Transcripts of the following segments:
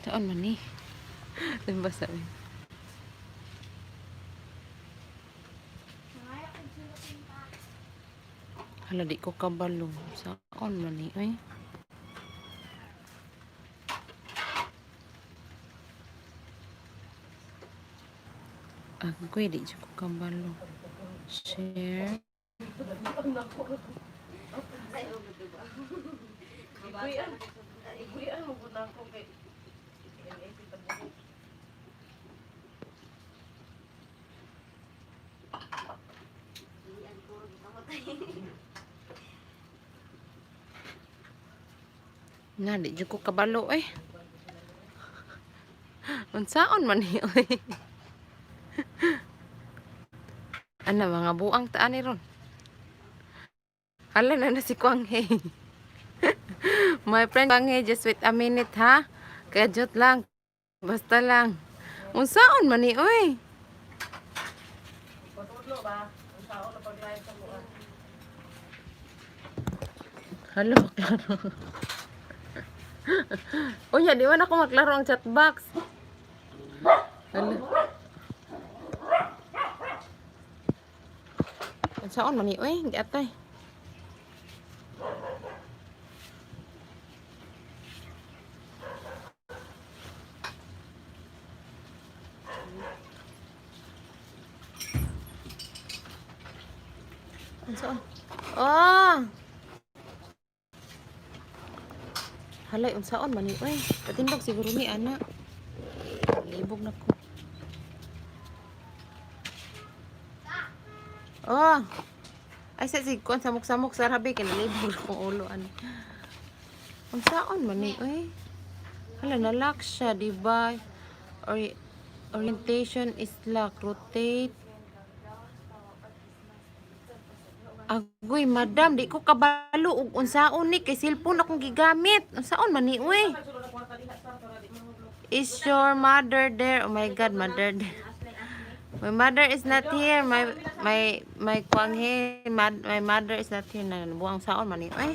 Saan man ni? Diba sabi? Hala, di ko kabalo. Saan man ni? Ay. Agoy, di jud ko kabalo. Share. Iguyan. Iguyan mo gud ako kay NAP tabuhi. Na, di jud ko kabalo eh. Unsaon man ni oy. Ana mga buang taan ni ron. Hala na na si Kwang Hei. My friend Kwang Hei, just wait a minute ha. Kajot lang. Basta lang. Unsaon man ni oy. Patudlo ba? Ang tao na pag-live sa buwan. Hala, maklaro. Unya, di man ako maklaro ang chat box. Hala. Unsaon man ni oy, giatay. Unsaon? Oh! Halay, unsaon man ni oy. Patindog siguro ni ana. Libog na ko. Oh. Ay sa sig kon samok-samok sa rabi kay nalibog na kong ulo ani. Unsaon man ni oy. Hala na lock siya, di ba? Orientation is lock. Rotate. Agoy, madam, di ko kabalo og unsaon ni kay cellphone akong gigamit. Unsaon man ni uy? Is your mother there? Oh my God, mother there. My mother is not here. My Kwang He, my mother is not here. Na buang saon man ni uy.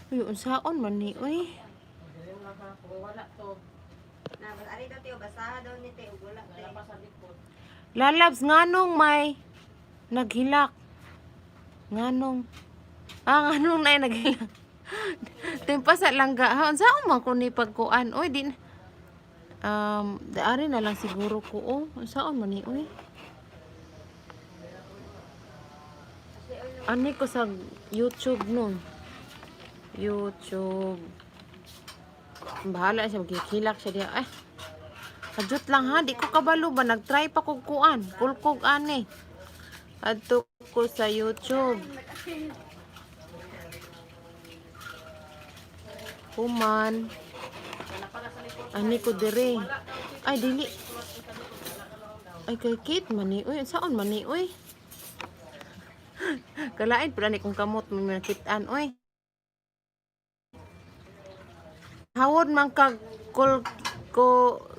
Uy, unsaon man ni uy? Wala to. Na, bas ari daw tiyo, basaha daw ni tiyo, wala Wala te. pa sa likod. Lalabs nganong may naghilak. Nganong nganong nay naghilak. Timpa sa langga ha unsaon man ko ni pagkuan oy din daari na lang siguro ko oh unsaon man ni oy. Ani ko sa YouTube nun. YouTube. Bahala siya maghihilak siya diha. Ay. Kajut lang ha, di ko kabalo ba nagtry pa kog kuan, kulkog ani. Adto ko sa YouTube. Human. Ani ko dire. Ay dili. Ay kay Kate man ni uy, saon man ni uy? Kalain pala ni kong kamot mo nakitaan uy. Hawod man kag kul ko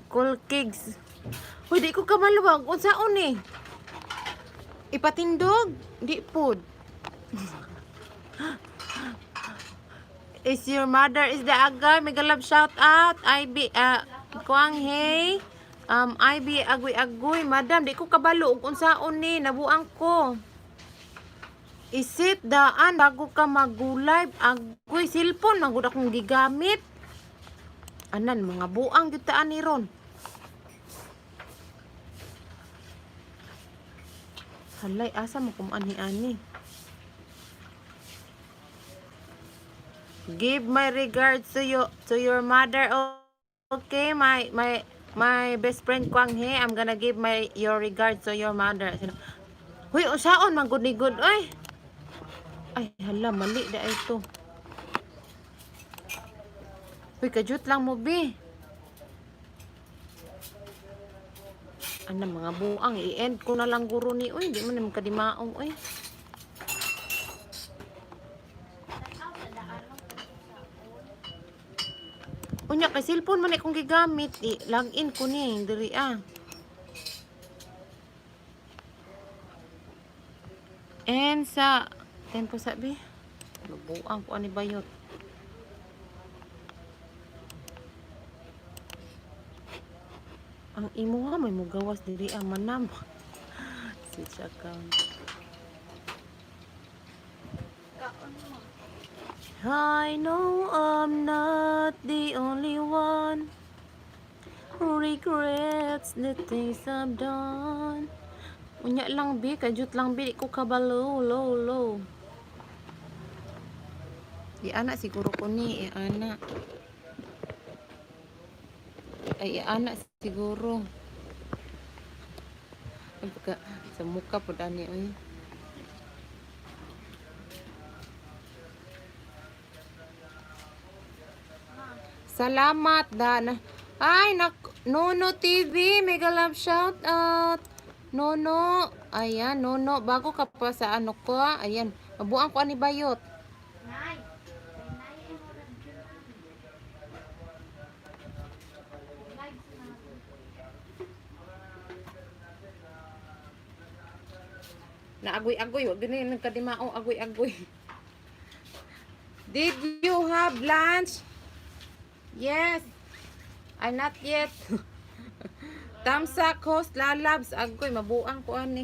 kulkigs. Uy, di ko kamaluwag. Unsaon ni? Ipatindog? Di pod. Is your mother is the agay? Mega love shout out. IB Kwang Hey. IB agoy agoy. Madam, di ko kabalo og unsaon ni nabuang ko. Isit daan bago ka magulay agoy cellphone man gud akong gigamit. Anan mga buang gyud taan ni ron. Halay asa mo kum ani ani. Give my regards to you to your mother. Okay, my best friend Kwang He, I'm gonna give my your regards to your mother. Sino- Huy, unsaon man gud ni good oy. Ay, hala mali da ito. Huy, kajut lang mo bi. Ana mga buang i-end ko na lang guro ni oy, di man naman kadimaong oy. Unya kay cellphone man akong gigamit, i-log in ko ni diri ah. And sa tempo sabi. Mabuang ko ani bayot. Ang imuha may mugawas diri ang manam. Switch account. Kaon mo. I know I'm not the only one who regrets the things I've done. Unya lang bi, kajut lang bi, di ko kabalo, low, low. Di ana siguro ko ni, ana. Ay, ana siguro. Ay, sa muka po dani, oy. Salamat, Dana. Ay, nak Nono TV, mega love shout out. Nono, ayan, Nono, bago ka pa sa ano ko, ah. Ayan, mabuang ko ani bayot. Nay. Kay nay ay murag yun, ma'am. Live na. Naagoy-agoy, wag ganun yung kadimao, agoy-agoy. Did you have lunch? Yes. I not yet. Tamsak host lalabs agoy mabuang ko ani.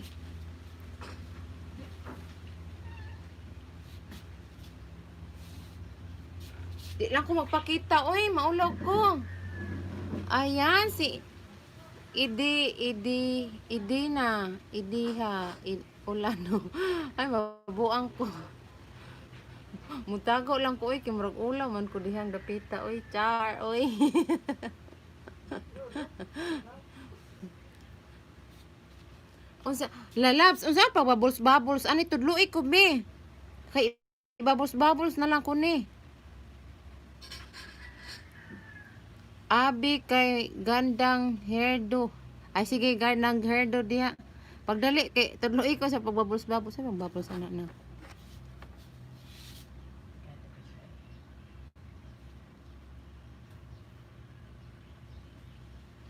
Di lang ko magpakita oy, maulaw ko. Ayan si Idi Idi Idina Idiha Id, Ulano. Ay mabuang ko. Mutago lang ko oy kay murag ulaw man ko dihang dapita oy char oy. Unsa lalabs unsa pa bubbles bubbles ani tudloi ko be. Kay bubbles bubbles na lang ko ni. Abi kay gandang hairdo. Ay sige gandang hairdo diha. Pagdali kay tudloi ko sa pagbubbles bubbles sa bubbles ana na.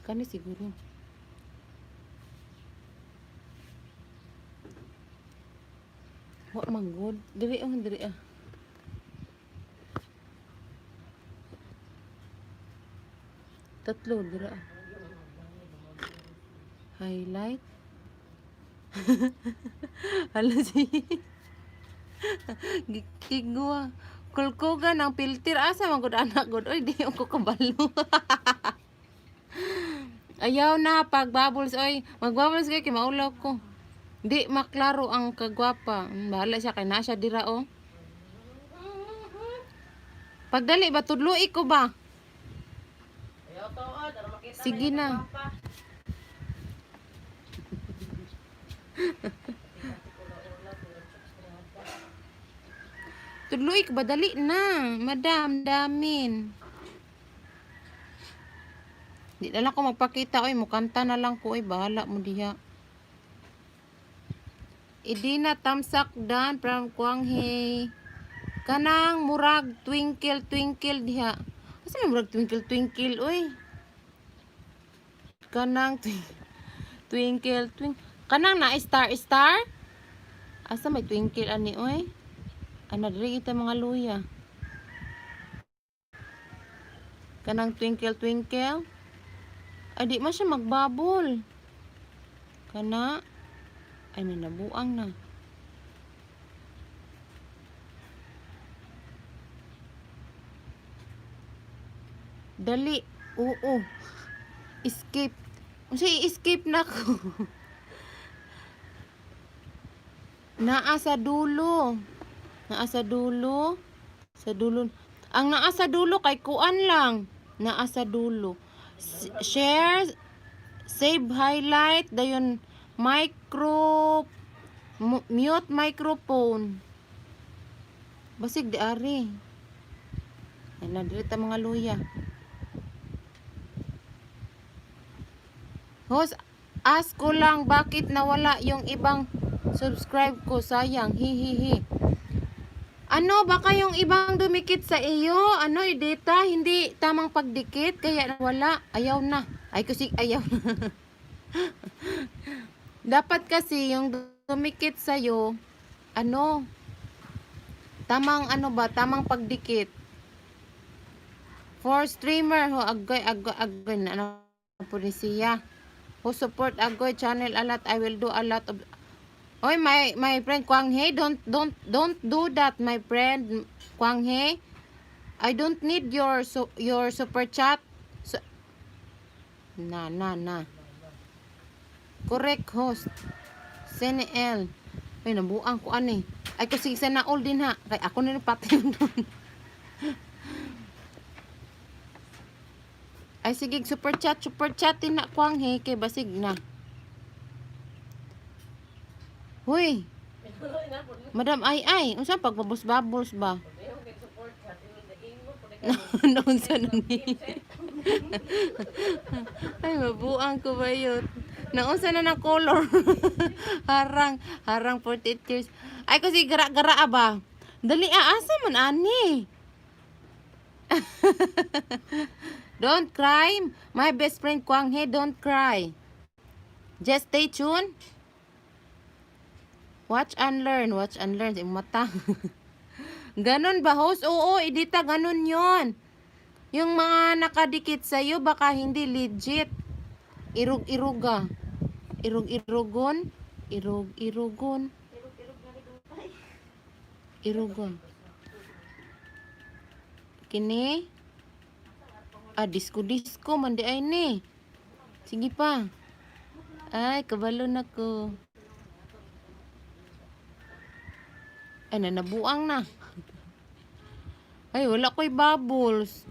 Kani siguro. Wa man gud. Diri oh, diri ah. Tatlo diri ah. Highlight. Hala si. Gikigwa. Kulkugan ang filter asa man gud anak gud. Oy di ko kabalo. Ayaw na pag bubbles oy. Mag bubbles kay kay maulaw ko. Di maklaro ang kagwapa. Bahala siya kay na siya dira oh. Pagdali ba tudloi ko ba? Ayaw taon, para makita Sige na. na. Yung kagwapa. Tudloi ko ba dali na? Madam, damin. Di na lang ko magpakita oy, mukanta na lang ko oy, bahala mo diha. Idina tamsak dan from Kwanghe. Kanang murag twinkle twinkle diha. Asa may murag twinkle twinkle oy? Kanang twinkle twink kanang na star star? Asa may twinkle ani oy? Ana diri kita mga luya. Kanang twinkle twinkle. Ay di man siya magbabol. Kana ay nanabuang na. Dali. Oo. Escape. Unsa i-escape na ko? Naa sa dulo. Naa sa dulo. Sa dulo. Ang naa sa dulo kay kuan lang. Naa sa dulo. Share, save highlight, dayon micro mute microphone. Basig di ari. Ay na diri ta mga luya. Host, ask ko lang bakit nawala yung ibang subscribe ko. Sayang, hihihi. Ano, baka yung ibang dumikit sa iyo, ano, ideta, hindi tamang pagdikit, kaya nawala. Ayaw na. Ay, kasi ayaw na. Dapat kasi yung dumikit sa'yo, ano, Tamang ano ba, tamang pagdikit. For streamer ho agoy agoy agoy na ano po ni siya. Who support agoy channel a lot, I will do a lot of. Oy, my friend Kwang He, don't do that, my friend Kwang He. I don't need your so, your super chat. So, na na na. Correct, host. CNL. Ay, nabuang ko ani. Ay, kasi sana all din ha. Kay ako na pati doon. Ay, sige, super chat din na Kwang He. Kay basig na. Huy, Madam Ay Ay, unsa pagbabos-babos ba? Noon sa ni. Ay, mabuang ko ba yun? Naunsa na ng color. Harang, harang 48 years. Ay, kasi gara-gara ba? Dali, aasa man ani. Don't cry. My best friend Kwang He, don't cry. Just stay tuned. Watch and learn. Watch and learn. Sa imong mata. Ganon ba, host? Oo, Edita, ganon yon. Yung mga nakadikit sa'yo, baka hindi legit. Irug-iruga. Irug-irugon. Irug-irugon. Irog-irog na rin. Irugon. Kini? Ah, disco-disco man di ay ni. Sige pa. Ay, kabalo na ko. Ay, nanabuang na. Ay, wala ko'y bubbles.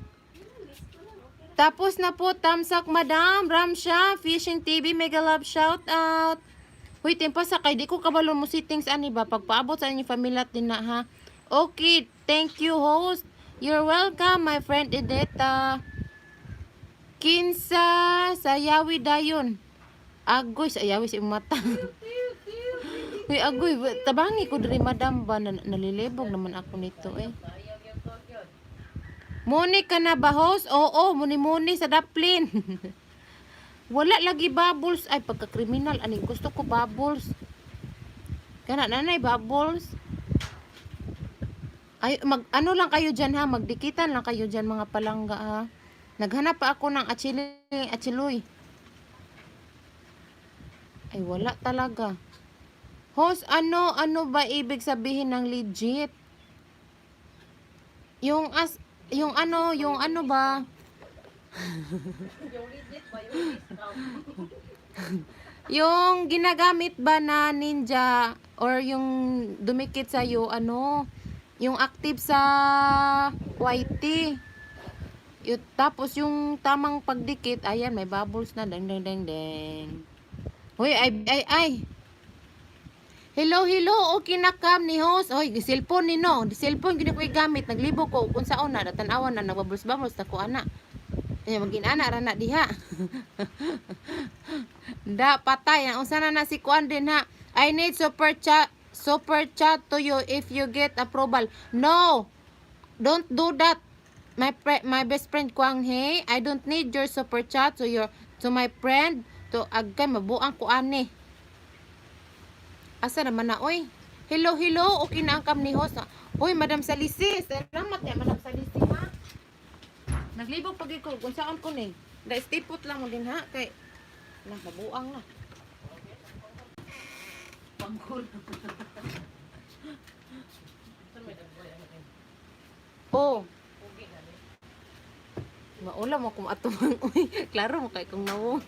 Tapos na po, tamsak madam, Ramsha, Fishing TV, mega love shout out. Huy, timpa sa kay di ko kabalo mo sittings ani ba pagpaabot sa inyong family at din na ha. Okay, thank you, host. You're welcome, my friend Edeta. Kinsa sayawi dayon. Agoy sayawi si mata. Uy, agoy, tabangi ko diri madam ba na, nalilibog naman ako nito eh. Muni ka na ba, host? Oo, muni-muni sa daplin. Wala lagi bubbles. Ay, pagka-kriminal. Aning gusto ko bubbles. Kana, nanay, bubbles. Ay, mag, ano lang kayo dyan ha? Magdikitan lang kayo dyan mga palangga ha. Naghanap pa ako ng achili, achiloy. Ay, wala talaga. Host, ano, ano ba ibig sabihin ng legit? Yung as, yung ano ba? Yung legit ba? Yung discount. Yung ginagamit ba na ninja or yung dumikit sa iyo ano, yung active sa YT. Tapos yung tamang pagdikit, ayan, may bubbles na deng deng deng deng. Hoy, ay ay ay. Hello, hello. Okay na kam ni host. Hoy, cellphone ni no. Cellphone gini ko gamit. Naglibo ko kung saon na tan-awan na nagbubbles-bubbles na ko ana. Eh magin-ana ra na diha. Da patay ang unsa na na si kuan din ha. I need super chat to you if you get approval. No. Don't do that. My best friend Kwang He, I don't need your super chat to your to my friend to agkay mabuang ko ani. Asa naman na oy? Hello, hello. Okay na ang kam ni host. Oy, Madam Salisi. Salamat ya, Madam Salisi ha. Naglibog pag ko kung saan ko ni. Da stay put lang mo din ha kay na mabuang na. Panggol. Oh, Pugi na ni. maula mo kung atubang uy. Klaro mo kay kung nawong.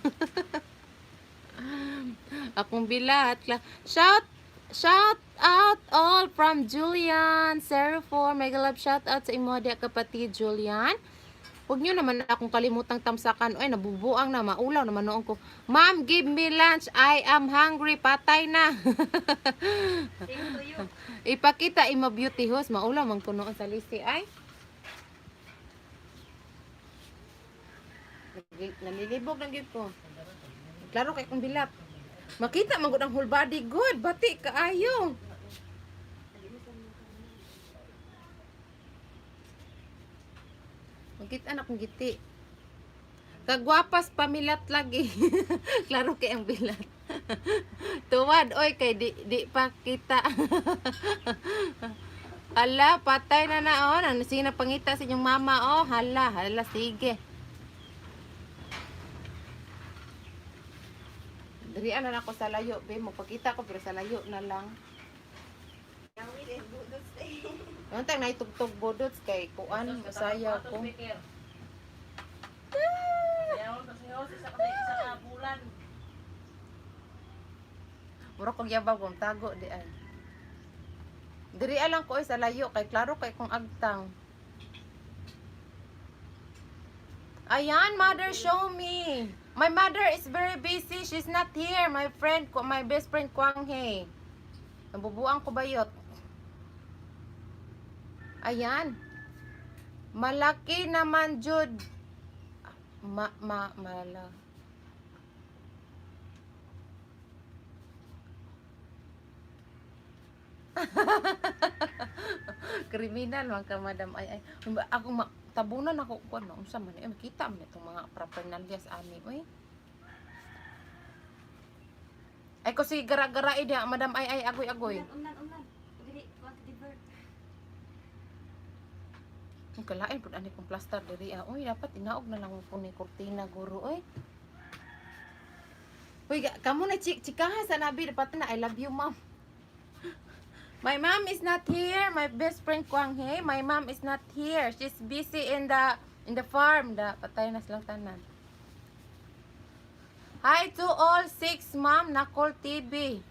Akong bilat. Shout out all from Julian 04. Mega love shout out sa imo diya kapatid Julian. Huwag niyo naman akong kalimutang tamsakan. Oy, nabubuang na, maulaw naman noon ko. Ma'am, give me lunch. I am hungry. Patay na. Same to you. Ipakita imo beauty host. Maulaw man ko noon sa lisi ay. Nalilibog lang gyud ko. Klaro kay kong bilat. Makita man gud ang whole body good. Bati kaayo. Makita na kong giti. Kagwapas pamilat lagi. Klaro kay ang bilat. Tuwad oy kay di di pa kita. Hala, patay na na oh. Nang sige na pangita sa inyong mama oh. Hala, hala, sige. Dirian na ako sa layo, be. Magpakita ko pero sa layo na lang. Untang naitugtog budots kay kuan, masaya ko. Speaker. Yaw, kasi isa ka bulan. Mura kog yabag kong tago di ay. Diri lang ko oy sa layo kay klaro kay kong agtang. Ayan, mother, show me. My mother is very busy. She's not here. My friend, my best friend Kwang Hei. Nabubuang ko bayot. Ayan. Malaki naman, Jud. Ma, ma, mala. Kriminal man ka, madam. Ay, ay. Ako, ma, tabunan ako ko ano, unsa man eh, makita man itong mga paraphernalia sa ami, oy. Ay ko sige gara-gara diha, madam, ay ay agoy agoy. Umlan, umlan, umlan. Dili, want to divert. Ang kalain pud ani kong plaster diri ah. Uy, dapat inaog na lang ko ni kurtina guro oy. Uy, kamo na chikahan sa nabi dapat na I love you, ma'am. My mom is not here. My best friend Kwang Hei, my mom is not here. She's busy in the farm. Da patay na silang tanan. Hi to all six, ma'am, Nakol TV.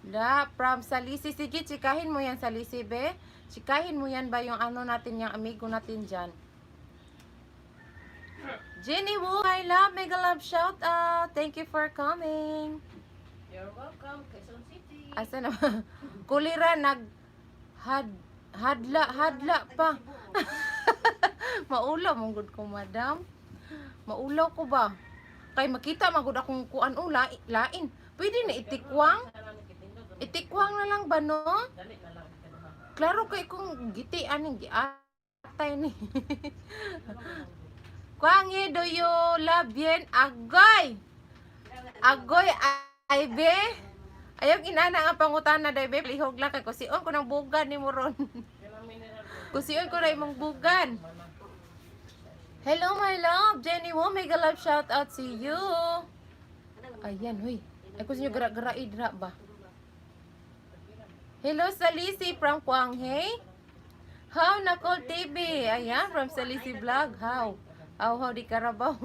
Da, from Salisi. Sige, chikahin mo yan, Salisi, be. Chikahin mo yan ba yung ano natin, yung amigo natin dyan. Jenny Wu, I love, mega love shout out. Thank you for coming. You're welcome, Quezon City. Asa na ba? Kulira nag had hadla hadla pa. Maulaw man gud ko, madam. Maulaw ko ba? Kay makita man gud akong kuan o lain. Pwede na itikwang. Itikwang na lang ba no? Dali na lang kaduha. Klaro kay kung giti aning giatay ni. Kwangi, do you love bien? Agoy! Agoy, ay be. Ayaw inana ang pangutana day be. Lihog lang kay kusion ko ng bugan ni mo ron. Kanang mineral ko. Kusion ko na imong bugan. Hello my love, Jenny Wo, mega love shout out to you. Ayan, huy. Ay kusin nyo gara-gara idra ba? Hello Salisi from Kwanghe. How Nakol TV. Ayan, from Salisi Vlog. How? How, how di Carabao.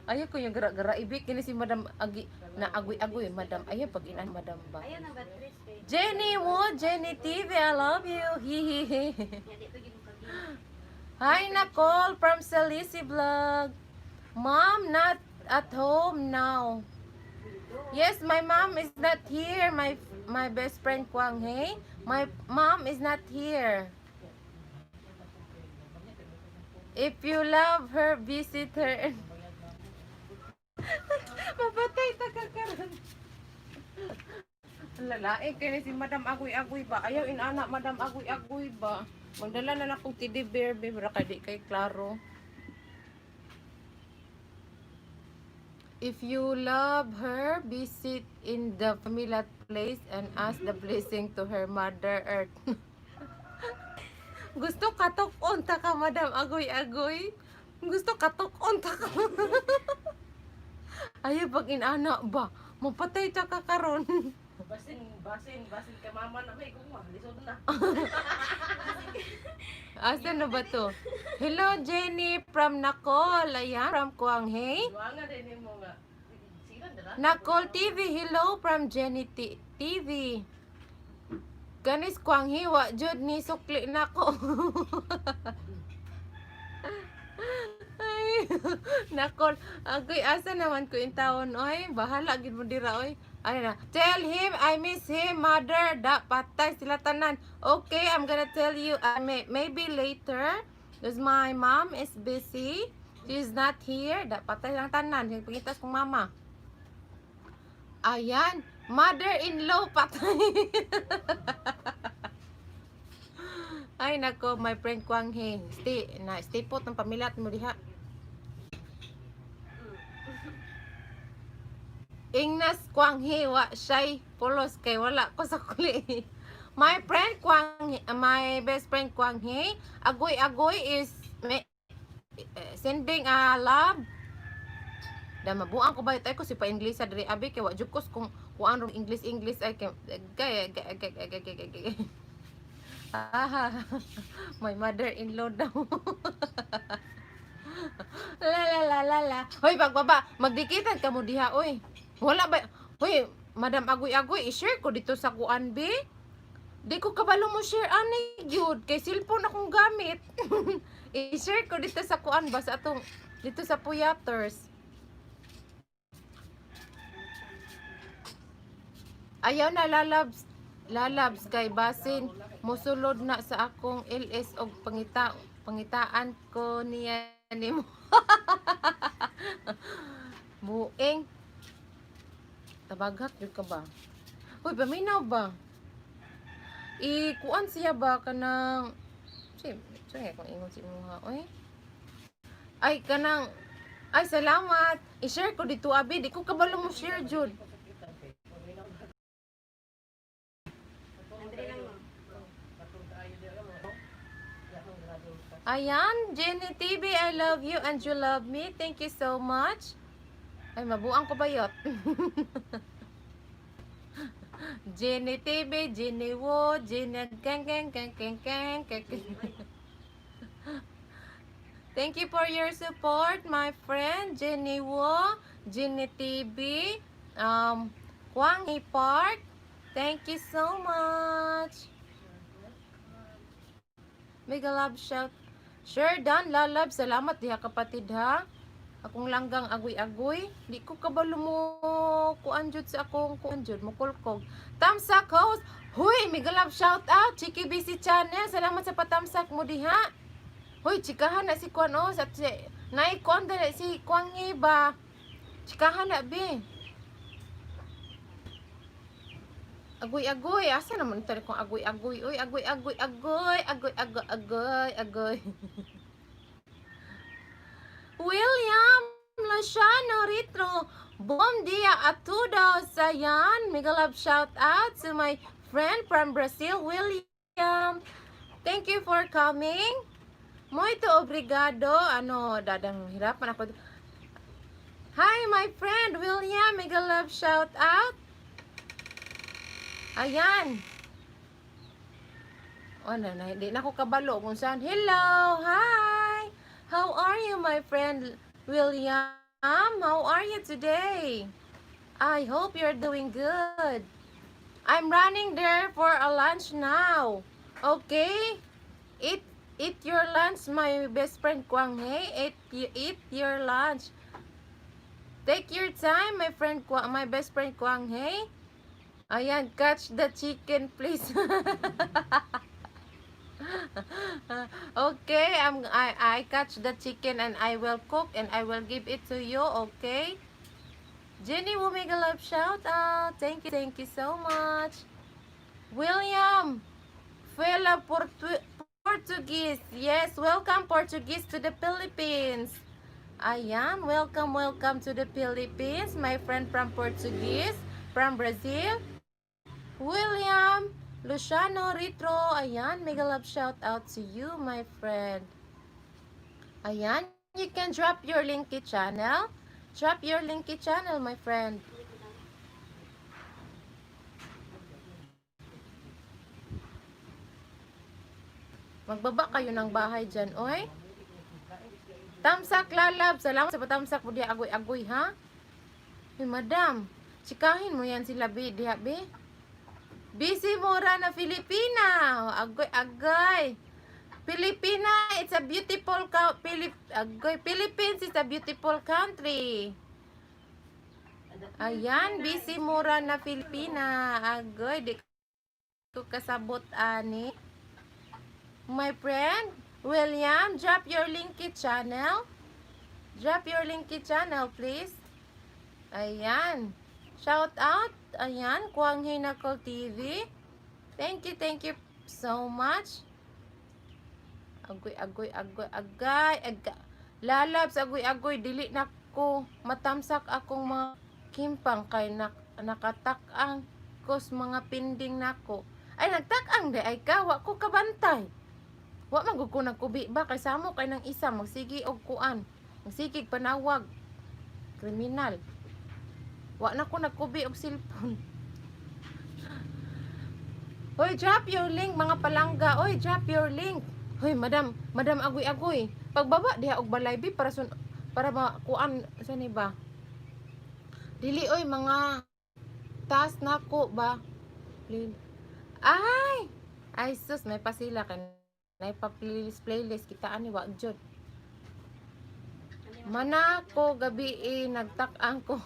Ayaw ko yung gara-gara ibig. Kini si Madam Agi, na agoy-agoy, Madam. Ayaw pag inan, Madam ba? Ayaw na batteries kay. Jenny Wo, Jenny TV, I love you. Hihihi. Nya di to gid mo kagi. Hi, Nicole from Salisi Vlog. Mom, not at home now. Yes, my mom is not here. My best friend Kwang Hei. My mom is not here. If you love her, visit her. Mapatay ta ka karon. Lalae kay ni si Madam Agoy-Agoy ba? Ayaw inana Madam Agoy-Agoy ba? Magdala na lang akong teddy bear, babe, ra kay di kay klaro. If you love her, visit in the familiar place and ask the blessing to her mother earth. Gusto katok unta ka, Madam Agoy-Agoy. Gusto katok unta ka. Ayaw pag inana ba? Mapatay ta ka karon. Basin, basin, basin kay mama na may gugma. Lisod na. Asa na ba to? Hello, Jenny from Nakol. Ayan, from Kuanghei. Duanga din nimo nga. Sila dala. Nakol TV, hello from Jenny TV. Ganis Kuanghi, wa jud ni sukli nako. Ay, Nakol, agoy asa naman ko in taon oy, bahala gid mo dira oy. Ay na, tell him I miss him, mother. Da patay sila tanan. Okay, I'm gonna tell you maybe later because my mom is busy. She's not here. Da patay lang tanan. Pangitas kong mama. Ayan, mother-in-law patay. Ay nako, my friend Kwang He. Stay na stay put ng pamilya at mo diha. Ingnas Kwang He wa siya'y pulos kay wala ko sa kuli. My friend Kwang, my best friend Kwang Hee, Agoy Agoy is sending a love. Da mabuang ko ba ko si pa English sa diri abi kay wa jud ko kung kuan rong English English ay kay gay gay gay gay gay gay gay. Ah, my mother-in-law daw. La la la la la. Hoy, pagbaba, magdikitan ka mo diha oy. Wala ba? Hoy, Madam Agoy Agoy, i-share ko dito sa kuan bi. Di ko kabalo mo share ani gyud kay cellphone akong gamit. I-share ko dito sa kuan ba sa atong dito sa Puyaters. Ayaw na, lalabs. Lalabs kay basin mosulod na sa akong LS og pangitaan ko niya nimo. Buing. Tabaghak jud ka ba? Hoy, paminaw ba? I kuan siya ba kanang si sige kung ingon si imuha oy. Ay, kanang, ay, salamat. I-share ko dito abi, di ko kabalo mo share jud. Andre lang mo. Ayan, Jenny TV, I love you and you love me. Thank you so much. Ay, mabuang ko bayot. Jenny TV, Jenny Wo, Jenny gang gang gang gang gang gang. Gang. Thank you for your support, my friend Jenny Wo, Jenny TV, Kwang Park. Thank you so much. Mega love shout. Sure, done. Lalab. Salamat diha kapatid ha. Akong langgang agoy-agoy. Di ko kabalo mo kuan jud sa akong kuan jud mukulkog. Tamsak host. Huy, mega love shout out. Chiki BC channel. Salamat sa patamsak mo diha. Huy, chikahan na si kuan oh. Sa si, nay kuan dali si Kwang ba. Chikahan na be. Agoy-agoy, asa naman ito kung agoy-agoy? Uy, agoy-agoy, agoy, agoy, agoy, agoy, agoy. William Luciano Ritro, bom dia a todos. Ayan, mega love shout out to my friend from Brazil, William. Thank you for coming. Muito obrigado. Ano, dadang hirapan ako. Hi, my friend William. Mega love shout out. Ayan. O, na, hindi na ako kabalo kung saan. Hello! Hi! How are you, my friend William? How are you today? I hope you're doing good. I'm running there for a lunch now. Okay? Eat your lunch, my best friend Kwang Hei. Eat your lunch. Take your time, my best friend Kwang Hei. Ayan, catch the chicken, please. Okay, I catch the chicken and I will cook and I will give it to you, okay? Jenny will make a love shout out. Thank you so much. William, fala Portuguese. Yes, welcome Portuguese to the Philippines. Ayan, welcome, welcome to the Philippines, my friend from Portuguese, from Brazil. William, Luciano Ritro, ayan, mega love shout out to you, my friend. Ayan, you can drop your Linky channel. Drop your Linky channel, my friend. Magbaba kayo ng bahay dyan, oy. Tamsak, lalab. Salamat sa patamsak mo diha, agoy-agoy, ha? Hey, madam, chikahin mo yan sila, bi, diha, bi. Busy Mora na Filipina. Agoy, agoy. Filipina, it's a beautiful Philip agoy, Philippines is a beautiful country. Ayan, busy Mura na Filipina. Agoy, di ko kasabot ani. My friend, William, drop your Linky channel. Drop your Linky channel, please. Ayan. Shout out. Ayan, Kwang Hinakol TV. Thank you so much. Agoy, agoy, agoy, agay, agay. Lalabs, agoy, agoy, dili na ko matamsak akong mga kimpang kay nakatak-ang kos mga pinding nako. Ay, nagtak-ang diay ka, wa ko kabantay. Wa man gud ko nagkubi ba kay samo kay nang isa magsigi og kuan. Magsige panawag. Kriminal. Wa na ko nagkubi og cellphone. Hoy, drop your link, mga palangga. Hoy, drop your link. Hoy, madam, madam agoy agoy. Pagbaba diha og balay bi para sun para makuan sa ni ba? Dili oy mga task nako ba? Ay! Ay sus, may pasila kay nay pa playlist playlist kita ani wa jud. Mana ko gabi eh, nagtak-ang ko.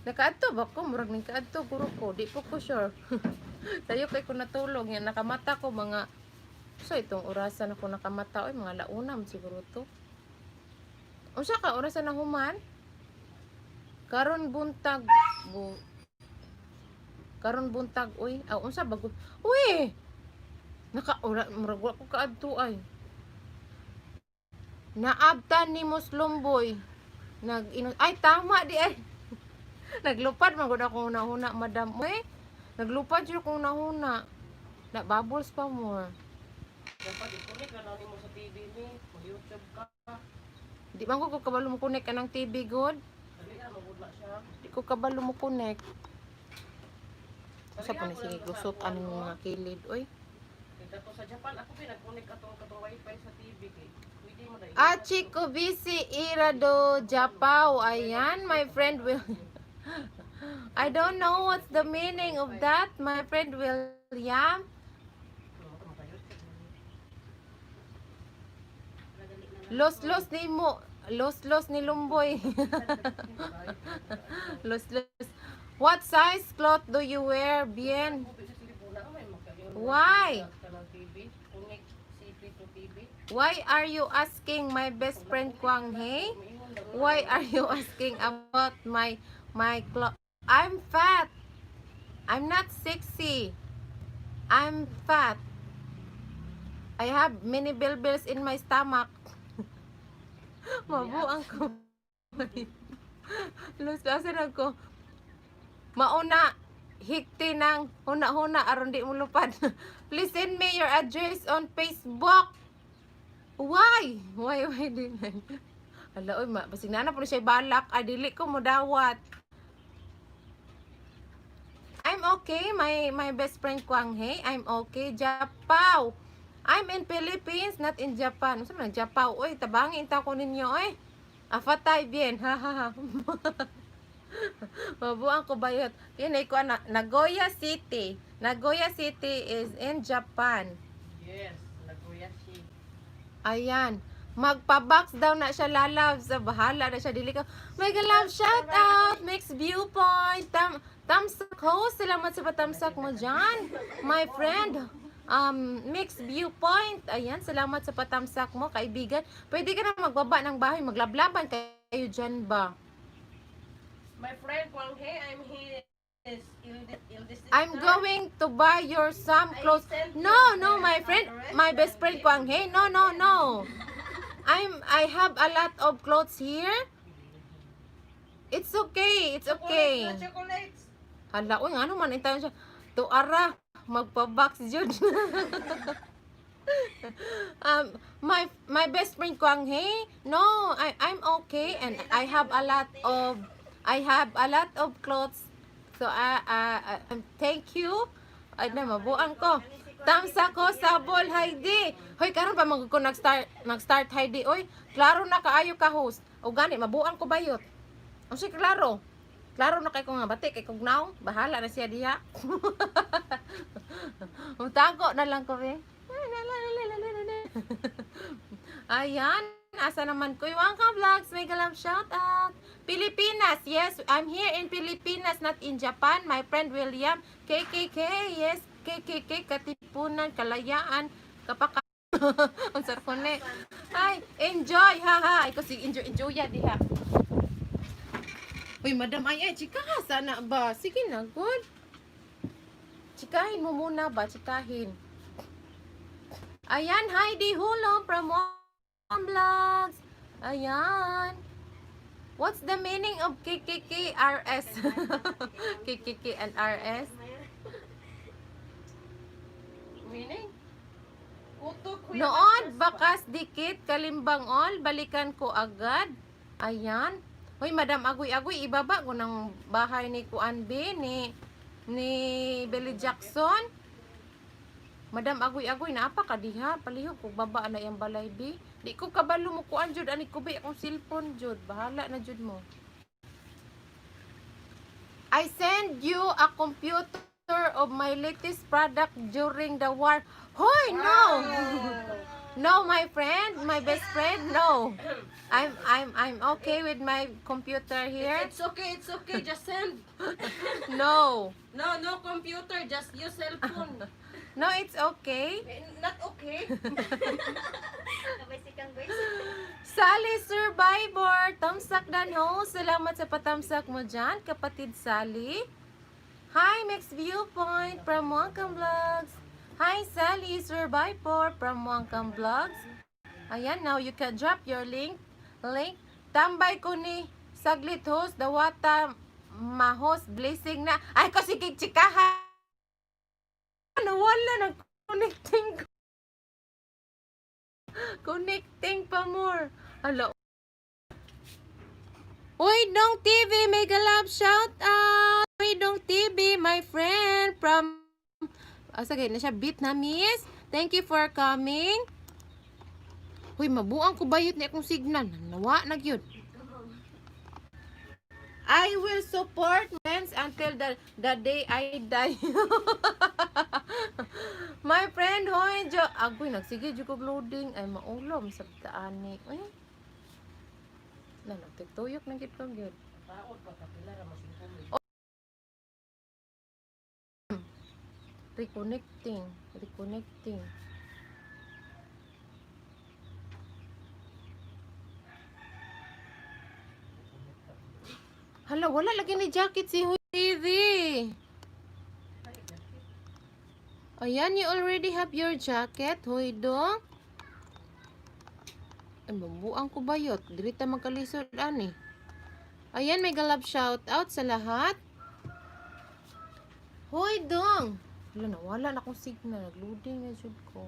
Nakaadto ba ko? Murag ning kaadto guro ko. Di po ko sure. Sayo kay ko natulog yan nakamata ko mga, so itong orasan ako nakamata oy, mga launa man siguro to. Unsa ka orasan na human? Karon buntag karon buntag oy. Aw, unsa ba gud? Uy! Naka ora murag wa ko kaadto ay. Naabtan ni Muslumboy. Nag ay tama di ay. Naglupad man gud ako una-una, madam. Uy, naglupad jud ko una-una. Na bubbles pa more. Dapat i-connect ka na nimo sa TV ni, mag-YouTube ka. Di man ko kabalo mo connect anang TV god. Dali ra magud na siya. Di ko kabalo mo connect. Sa Dali pa ra ni ko sige lang sa gusot kuan, aning no? mga kilid oy. Kay kato sa Japan ako pinag-connect atong katong wifi sa TV kay pwede mo na. Ah, Chico BC Irado Japao. Ayan, my friend will. I don't know what's the meaning of that, my friend William. Los los ni mo. Los los ni Lumboy. Los los. What size cloth do you wear? Bien. Why? Why are you asking, my best friend Kwang Hei? Why are you asking about my cloth? I'm fat. I'm not sexy. I'm fat. I have many bilbils in my stomach. Mabuang ko. Lus, asa na ko? Mauna, hikti ng huna-huna aron di mo lupad. Please send me your address on Facebook. Why? Why din? Hala, oy, ma, basig na na po na siya balak. Ay, dili ko mo dawat. I'm okay, my best friend Kwang Hei. I'm okay. Japaw. I'm in Philippines, not in Japan. Unsa man ang Japaw? Oy, tabangin ta ko ninyo, oy. Afatay bien. Ha ha ha. Mabuang ko bayot. Yun ay ko na Nagoya City. Nagoya City is in Japan. Yes, Nagoya shi. Ayan. Magpa-box daw na siya lalab. Sa bahala na siya. Dili ka. Mega love shout out. Mix viewpoint. Tamsak host. Salamat sa patamsak mo dyan. My friend. Mix viewpoint. Ayan. Salamat sa patamsak mo, kaibigan. Pwede ka na magbaba ng bahay. Maglablaban kayo dyan ba? My friend Kwang He, I'm his eldest sister. I'm going to buy your some I clothes. sent No, you no, the my friend, address my best and friend Kwang Hei. No, no, no. I have a lot of clothes here. It's okay. It's okay. Chocolates na chocolates. Hala, uy, ano man intayon siya. Tuara, magpa-box jud. My best friend Kwang Hei, no, I'm okay and I have a lot of clothes. So thank you. Ay na mabuang ko. Tamsa ko sabol Heidi. Hoy, karon pa man ko nag-start Heidi oy. Klaro na kaayo ka host. O gani mabuang ko bayot. Unsa klaro? Klaro na kay ko nga bati kay kog naong bahala na siya diha. Mutago na lang ko be. Ayan, asa naman ko yung Wangka Vlogs. Mega love shout out. Pilipinas, yes, I'm here in Pilipinas, not in Japan. My friend William, KKK, yes, KKK, Katipunan, Kalayaan, Kapaka. Ang sarap ko na eh. Ay, enjoy, ha ha. Ay, kasi enjoy, enjoy ya diha. Uy, madam, ay, ay, chika, sana ba? Sige na, good. Chikahin mo muna ba? Chikahin. Ayan, Heidi Hulo from Mom Vlogs. Ayan. What's the meaning of KKKRS? KKK and RS? Meaning? Kuto, kuya. Noon, bakas dikit, kalimbang all, balikan ko agad. Ayan. Hoy, Madam Agoy Agoy, ibaba ko ng bahay ni Kuan B, ni Billy Jackson. Madam Agoy Agoy, naapa ka diha, palihog ko baba na iyang balay B. Di ko kabalo mo kuan jud ani ko be akong cellphone jud. Bahala na jud mo. I send you a computer of my latest product during the war. Hoy, no. No, my friend, my best friend, no. I'm okay with my computer here. It's okay. Just send. No. No, no computer. Just use cellphone. No, it's okay. Eh, not okay. Kabay si Kang guys. Sally Survivor, tamsak dan ho. Salamat sa patamsak mo dyan, kapatid Sally. Hi, Mix Viewpoint from Wangkang Vlogs. Hi, Sally Survivor from Wangkang Vlogs. Ayan, now you can drop your link. Link. Tambay ko ni Saglit host, dawata mahos blessing na. Ay, kasi chikahan. Nawala na connecting ko. Connecting pa more. Hala. Uy, Dong TV, mega love shout out. Uy, Dong TV, my friend from ah, sige, na siya Vietnamese. Thank you for coming. Uy, mabuang ko bayot ni akong signal. Nawa na gyud. I will support friends until the day I die. My friend, hoy, jo, agoy, nagsige, jo kog loading. Ay, maulom, sa taani. Uy. Na, nagtugtuyok na gid ko gyud. Taot pa kapila ra masingko. Reconnecting, reconnecting. Hala, wala lagi ni jacket si Huy TV. Ayan, you already have your jacket, Huy Dong. Ay, mabuang ko bayot. Dili ta magkalisod ani. Ayan, may galab shout out sa lahat. Hoy, Dong! Wala na, wala na akong signal. Nag-loading na jud ko.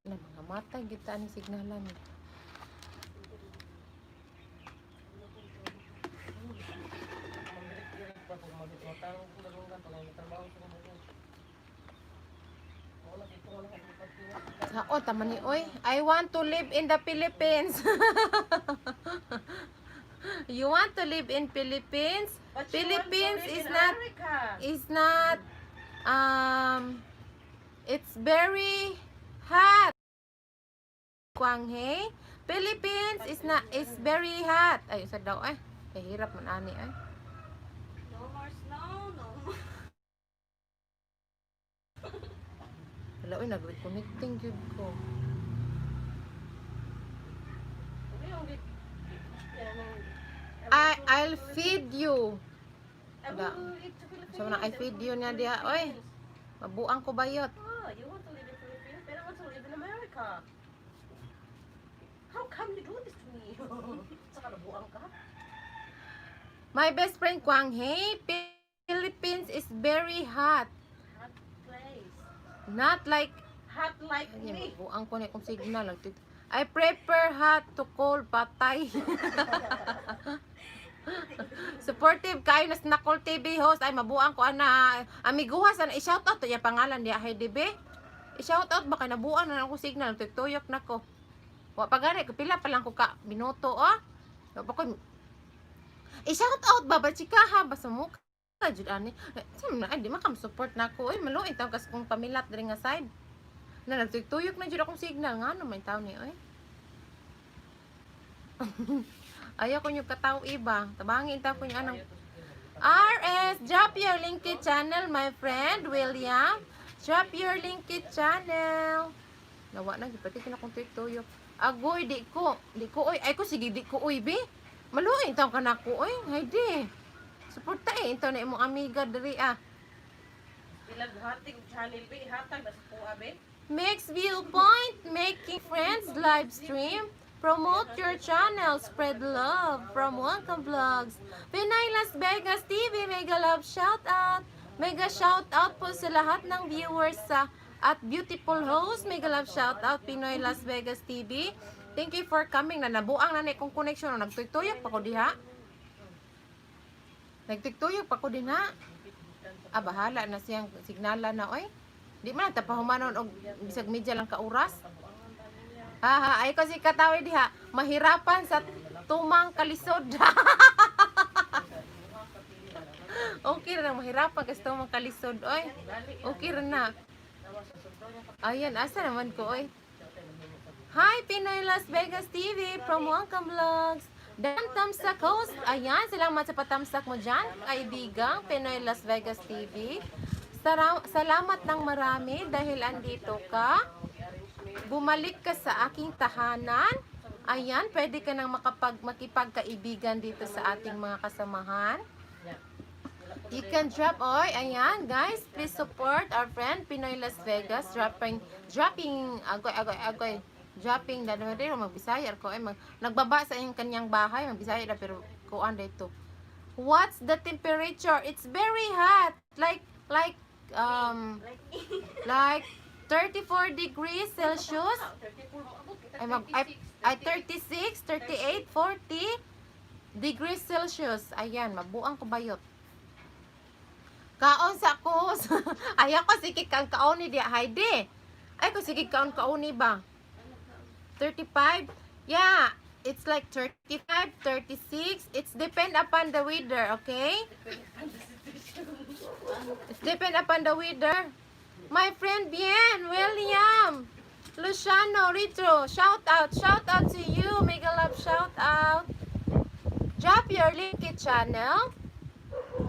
Na, mga matay, kita ni signalan. Mamirik-irik pa kung magitmatang kung nalunggan pag may trabaho sa mga. Wala dito wala kang pagkiwa. Sao, tama ni, oy. I want to live in the Philippines. You want to live in Philippines? But she wants to Philippines live is in not America. is not it's very hot. Kwang hey. Philippines is not is very hot. Ay, sa daw ay. Kay hirap man ani ay. No more snow, no more. Wala oy, nag-reconnecting jud ko. Uy, ang git- yan ang- I'll feed you. I Da. will eat to Philippines. Sa mga I feed you na diha will oy. Philippines. Mabuang ko bayot. Ah, you want to live in Philippines, but I want to live in America. How come you do this to me? Saka nabuang ka? My best friend Kwang Hey, Philippines is very hot. Hot place. Not like Hot like Ay, me. mabuang ko na akong signal. I prefer hot to cold, patay. Supportive kayo na Snakol TV host. Ay, mabuang ko ana. Amiguha sana. I-shout out. Iya pangalan niya. Hey, DB. I-shout out baka nabuang na akong signal. Tuyok na ko. Wa pa gani. Kapila pa lang ko ka minuto, oh. Wa pa ko. I-shout out ba? Ba chikaha? Basta mo ka. Jud ani. Eh, saan na, ay, di man ka support na ko. Ay, maluin taong kas kong pamilat diri nga side. Na nagtuyok na jud akong signal nga no may taon ni oy. Ayaw ko nyo kataw iba. Tabangin ta ko nyo anong RS, drop your Linky channel, my friend William. Drop your Linky channel. Nawa na, gipati na akong tuyok. Agoy, di ko. Di ko, oy. Ay ko, sige, di ko, oy, be. Maluin taon ka na ko, oy. Haydi. Suporta eh. Ito na imong amiga diri ah. Ilag hating channel be, hatag na sa kuha be. Mix Viewpoint, Making Friends live stream. Promote your channel, spread love from Welcome Vlogs. Pinay Las Vegas TV, mega love shout out. Mega shout out po sa lahat ng viewers sa at beautiful host. Mega love shout out, Pinoy Las Vegas TV. Thank you for coming. Na nabuang na ni kong connection. Nagtuytuyok pa ko diha. Nagtuytuyok pa ko dinha. Ah, bahala na siyang signala na, oy. Di man ta pahumanon og bisag media lang ka oras. Ha ha, ay kasi katawi diha, mahirapan sa tumang kalisod. Okay ra na mahirapan kasi tumang kalisod, oy. Okay ra na. Ayan, asa naman ko, oy. Hi, Pinoy Las Vegas TV from Welcome Vlogs. Dan Tamsak host. Ayan, salamat sa patamsak mo dyan, kaibigang Pinoy Las Vegas TV. Salamat ng marami dahil andito ka. Bumalik ka sa aking tahanan. Ayan, pwede ka nang makipagkaibigan dito sa ating mga kasamahan. You can drop, oy, ayan, guys, please support our friend Pinoy Las Vegas, dropping, dropping, agoy, agoy, agoy, dropping, dano rin, magbisaya ko, ay, nagbaba sa iyong kanyang bahay, magbisaya na, pero kuan dito. What's the temperature? It's very hot, like 34 degrees Celsius. Ay, 36, 38, 40 degrees Celsius. Ayan, mabuang ko bayot. Kaon sa ko. Ayaw ko sige kang kaon ni di Heidi. Ay ko sige kaon kaon ni ba? 35? Yeah, it's like 35, 36. It's depend upon the weather, okay? It's depend upon the weather. My friend Bien, William, Luciano, Ritro, shout out to you. Mega love shout out. Drop your link channel.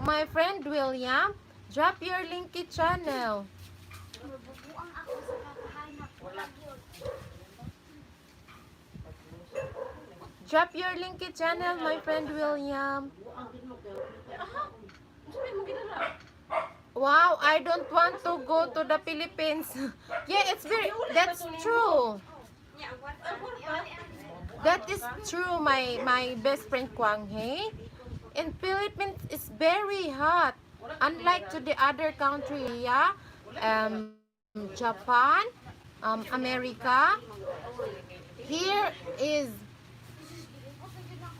My friend William, drop your link channel. Mabubuang ako sa kakahanap. Wala yun. Drop your link channel, my friend William. Sabi mo gidala. Wow, I don't want to go to the Philippines. Yeah, it's very that's true. That is true, my best friend Kwang Hei. In Philippines, it's very hot. Unlike to the other country, yeah, Japan, America. Here is,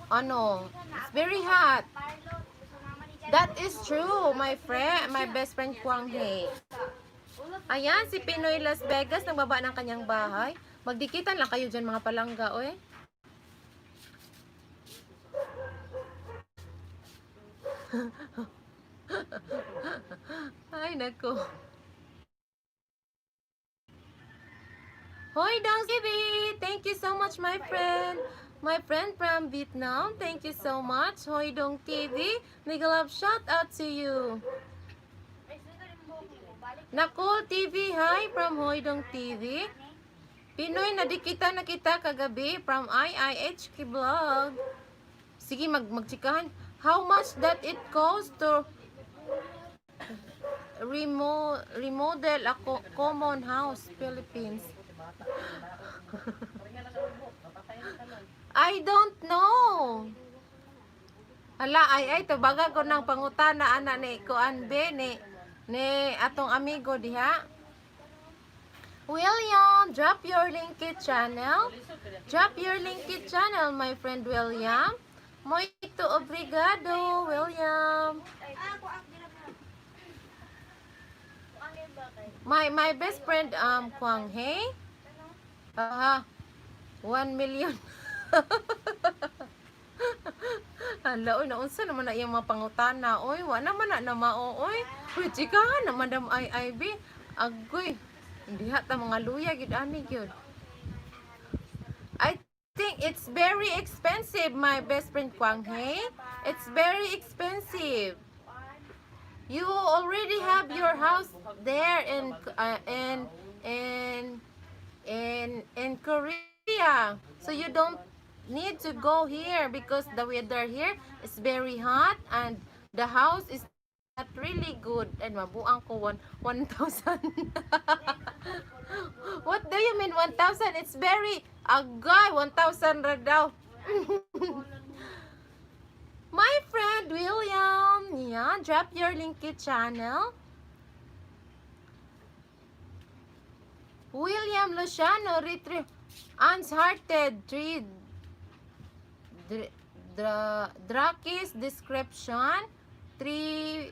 ano, it's very hot. Pilot. Sumama ni That is true, my friend, my best friend Kwang Hei. Ayan, si Pinoy Las Vegas, nagbaba ng kanyang bahay. Magdikitan lang kayo dyan, mga palangga, oy. Ay, nako. Hoy, Dong TV! Thank you so much, my friend. My friend from Vietnam, thank you so much. Hoy Dong TV, mega love shout out to you. Nakul TV, hi from Hoy Dong TV. Pinoy, nadikita na kita kagabi from IIHK Vlog. Sige, magchikahan. How much that it cost to remodel a common house, Philippines? I don't know. Hala, ay ay, tubaga ko ng pangutana ana ni kuan be ni atong amigo diha. William, drop your link channel. Drop your link channel, my friend William. Muito obrigado, William. Ah, ako ang ginagawa. My best friend Kwang Hei. Aha. 1 million. Hala, oy, naunsa naman na iyang mga pangutana, oy. Wa naman na na mao, oy. Uy, chikahan na Madam IIB. Agoy. Diha ta mga luya gid ani gyud. I think it's very expensive, my best friend Kwang Hei. It's very expensive. You already have your house there in Korea. So you don't need to go here because the weather here is very hot and the house is not really good. And mabuang ko 1,000. What do you mean 1,000? It's very Agay, 1,000 ra daw. My friend William, yeah, drop your link channel. William Luciano Retri Uncharted 3 Drakis description 3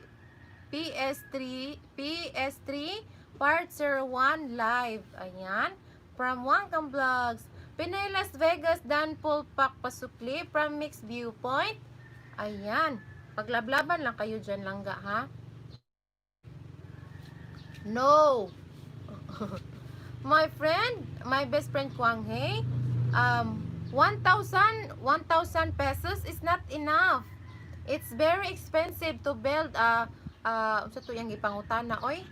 PS3 PS3 Part 01 live. Ayan. From Wangkang Vlogs. Pinay Las Vegas Dan Paul Pak Pasukli from Mixed Viewpoint. Ayan. Paglablaban lang kayo dyan langga, ha? No. My friend, my best friend Kwang Hei, 1,000 1,000 pesos is not enough. It's very expensive to build a unsa to yang gipangutana oy?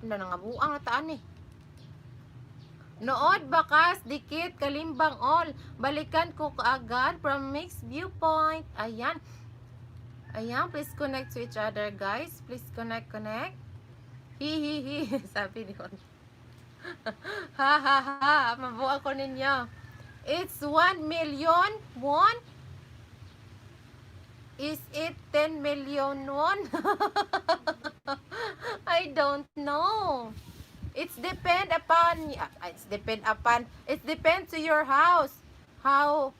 Ano na nga buang na taan eh. Nood bakas dikit kalimbang all. Balikan ko kaagad from Mixed Viewpoint. Ayan. Ayan, please connect to each other, guys. Please connect, connect. Hi hi hi, sabi ni Juan. Ha ha ha, mabuang ko ninyo. It's 1 million won. Is it 10 million won? I don't know. It's depend to your house. How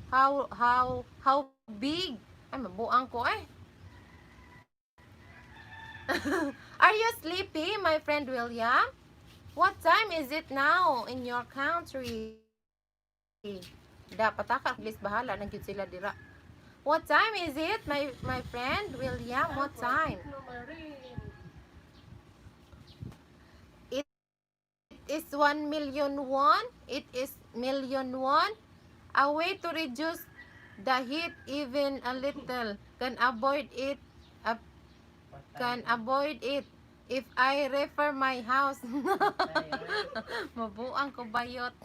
big? Ay, mabuang ko eh. Are you sleepy, my friend William? What time is it now in your country? Dapat ka, at least bahala na gyud sila dira. What time is it, my friend William? What time? No, Marin. It is 1 million won. It is million won. A way to reduce the heat even a little can avoid it can avoid it if I refer my house. Mabuang ko bayot.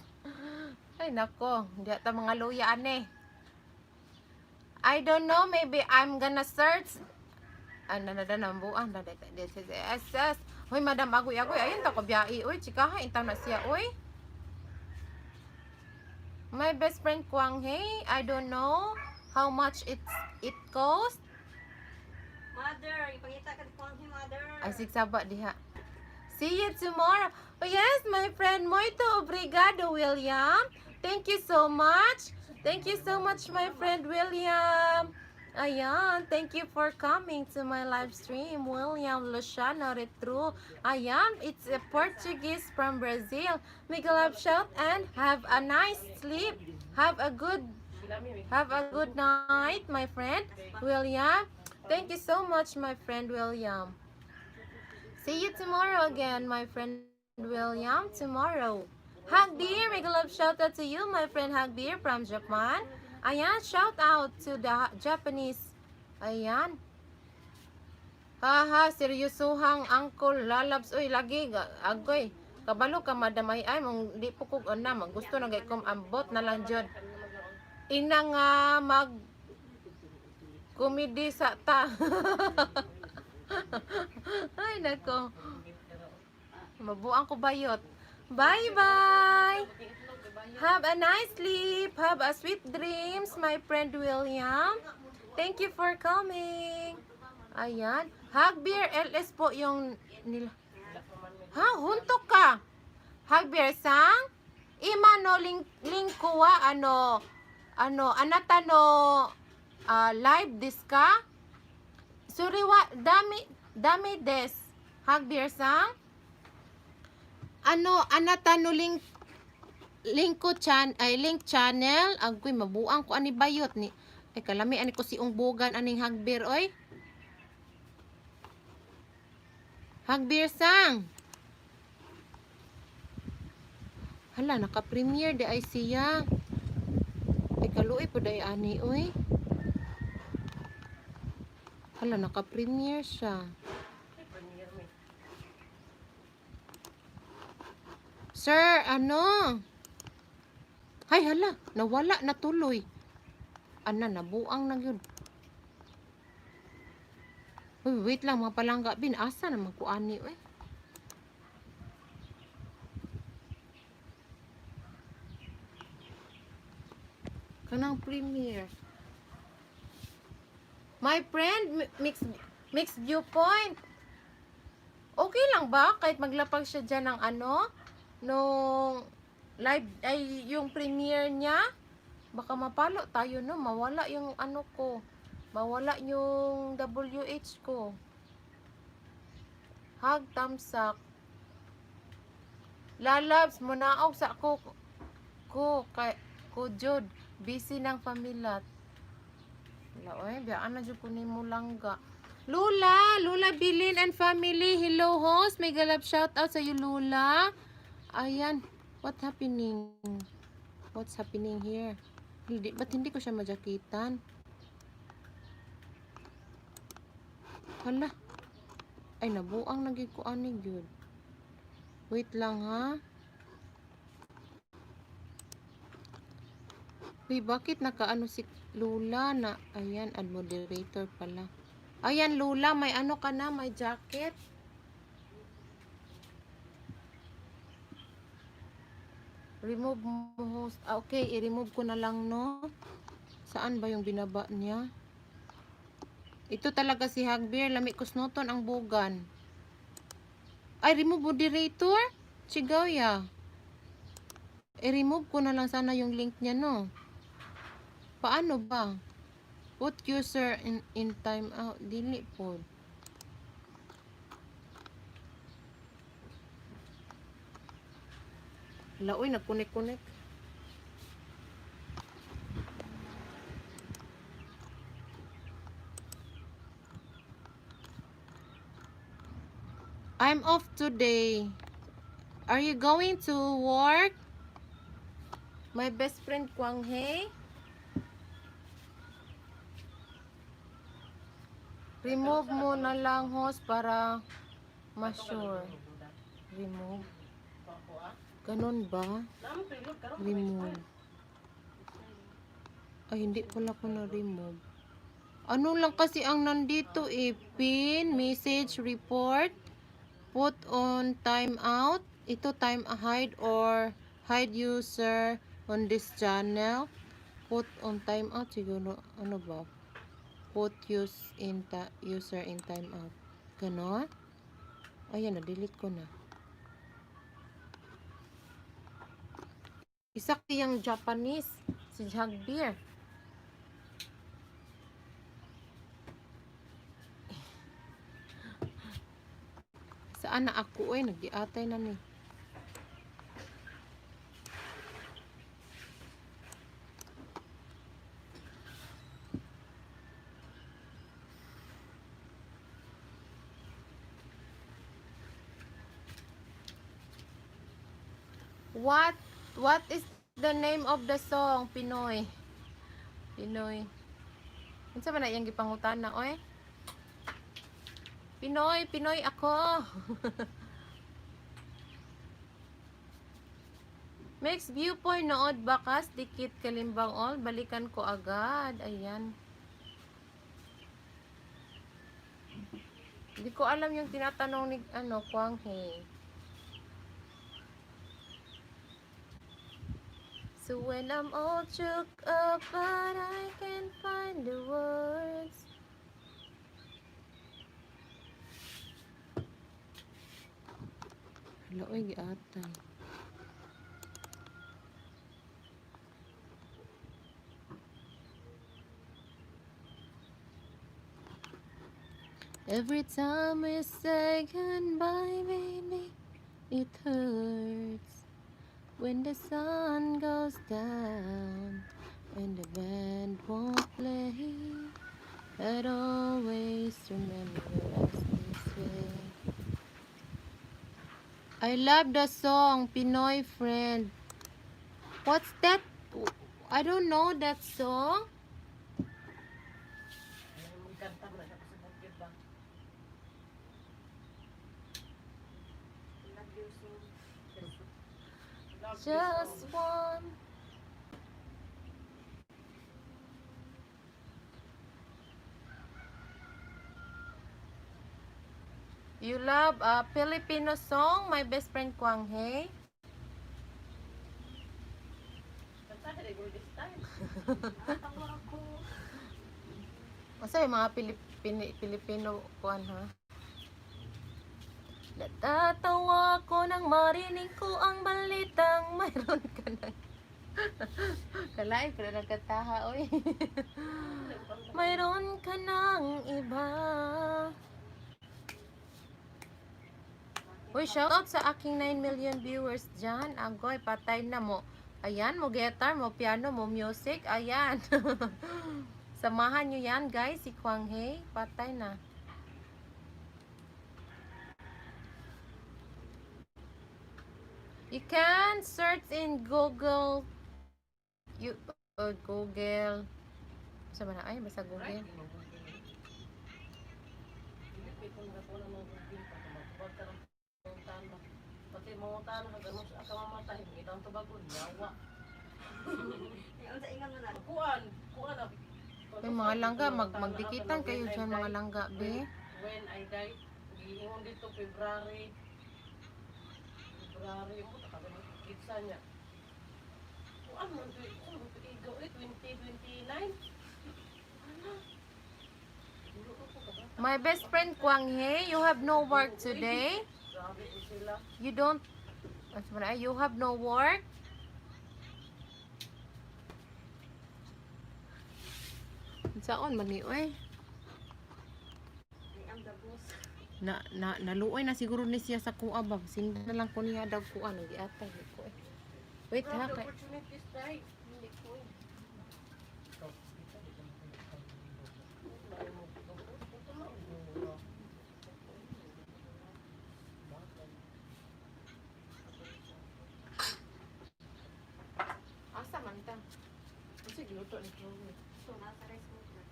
Ay nako, di ata mga luya ane. I don't know, maybe I'm gonna search. Ano na na buang na SS. Hoy, Madam Agoy Agoy, ayun ta ko biyai. Uy, chikaha intaw na siya, uy. My best friend Kwang Hei, I don't know how much it cost. Mother, ipangita ka ni Kwang Mother. Ay, sigsaba diha. See you tomorrow. Oh, yes, my friend. Muito obrigado, William. Thank you so much. Thank you so much, my friend William. Ayan, thank you for coming to my live stream, William Luciano Retro. Ayan, it's a Portuguese from Brazil. Make a love shout and have a nice sleep. Have a good night, my friend William. Thank you so much, my friend William. See you tomorrow again, my friend William. Tomorrow. Hagbeer, make a love shout out to you, my friend Hagbeer from Japan. Ayan, shout out to the Japanese. Ayan. Haha, seryosohang uncle lalabs. Uy, lagi, agoy. Kabalo ka, madam ay ay, mong di po kog ana, gusto na gay kom ambot na lang jud. Ina nga mag komedi sa ta. Ay, nako. Mabuang ko bayot. Bye-bye! Have a nice sleep. Have a sweet dreams, my friend William. Thank you for coming. Ayan. Hagbeer LS po yung nila. Ha? Huntok ka. Hagbeer sang? Ima no link lingkuwa ano ano anata no live desu ka? Suriwa dami dami des. Hagbeer sang? Ano anata no link link ko chan ay link channel agoy, mabuang ko ani bayot ni ay kalami ani ko si ungbugan aning Hagbir oy. Hagbir sang, hala, naka-premiere di ay siya ay kaluoy po day ani oy. Hala, naka-premiere siya. Ay, premiere me. Sir, ano? Ay, hala, nawala na tuloy. Ana, nabuang na yun. Uy, wait lang mga palangga. Bin, asa naman ko ani, uy. Kanang premiere. My friend, mixed viewpoint. Okay lang ba kahit maglapag siya dyan ng ano? Nung live, ay yung premiere niya? Baka mapalo tayo, no? Mawala yung ano ko. Mawala yung WH ko. Hag, tamsak. Lalabs, munaog sa ko ko kay ko jud busy ng pamilat. Wala oy, biyaan na jud ko nimo langga. Lula, Lula Bilin and family, hello host. May galap shout out sa iyo, Lula. Ayan, what happening? What's happening here? Hindi, ba't hindi ko siya majakitan? Hala. Ay, nabuang naging ko ani gyud. Wait lang ha. Uy, bakit nakaano si Lula na, ayan, ad moderator pala. Ayan, Lula, may ano ka na, may jacket. Remove mo host. Ah, okay, i-remove ko na lang, no? Saan ba yung binaba niya? Ito talaga si Hagbir. Lami kusnoton ang bugan. Ay, remove moderator? Chigaw ya. I-remove ko na lang sana yung link niya, no? Paano ba? Put user in time out. Dili po. Laoy, nagkunik-kunik. I'm off today. Are you going to work? My best friend Kwang Hei. Remove mo na lang host para ma-sure. Remove. Ganun ba? Remove. Ay, hindi pala ko na-remove. Ano lang kasi ang nandito eh. Pin, message, report, put on time out. Ito time hide or hide user on this channel. Put on time out siguro. Ano ba? Put use in ta user in time out. Ganon? Ayan, na-delete ko na. Isa kayang Japanese, si Jagbir. Saan na ako eh? Nagdiatay na ni. What is the name of the song Pinoy? Pinoy. Unsa man na iyang gipangutana oy? Pinoy, Pinoy ako. Mix viewpoint nood bakas dikit kalimbang all balikan ko agad. Ayan. Hindi ko alam yung tinatanong ni ano Kwang Hei. So when I'm all shook up but I can't find the words. Hala, oy, giatay. Every time we say goodbye, baby, it hurts. When the sun goes down and the band won't play, I'd always remember us this way. I love the song Pinoy Friend. What's that? I don't know that song. Magkanta mo na siya kasi bukid ba? Love you so. Love this Just song. one. You love a Filipino song, my best friend Kwang Hei. Kanta. Regular this time. Natawa ako. Unsa may mga Pilipino kuan ha? Natatawa ko nang marinig ko ang balitang mayroon ka ng Kalain pero nagkataha oy. Mayroon ka ng iba. Uy, shout out sa aking 9 million viewers dyan. Agoy, patay na mo. Ayan, mo guitar, mo piano, mo music. Ayan. Samahan nyo yan, guys. Si Kwang Hei. Patay na. You can search in Google. You, Google. Sa man na? Ay, basta Google. Pati mga tano, hanggang sa kamamatay, hindi ang tubagon, yawa. Ay, unsa ingon mo na? Kuan, kuan na. Yung mga langga, magdikitan kayo dyan, mga langga, be. When I die, giingon dito February. February mo ta kada kitsa niya. Kuan man to, kuan man to igaw eh 2029. Ala. Dulo ko ka ba? My best friend Kwang Hei, you have no work today. Grabe po sila. You don't. Ano ba na? You have no work? Saan man ni oy? I am the boss. Na naluoy na siguro ni siya sa kuha ba. Sinda na lang ko niya daw kuha nang giatay ko eh. Wait ha Grabe kay opportunities dai. Hindi ko eh. Asa man ta? Unsa giluto ni Chloe? Nasa rice cooker.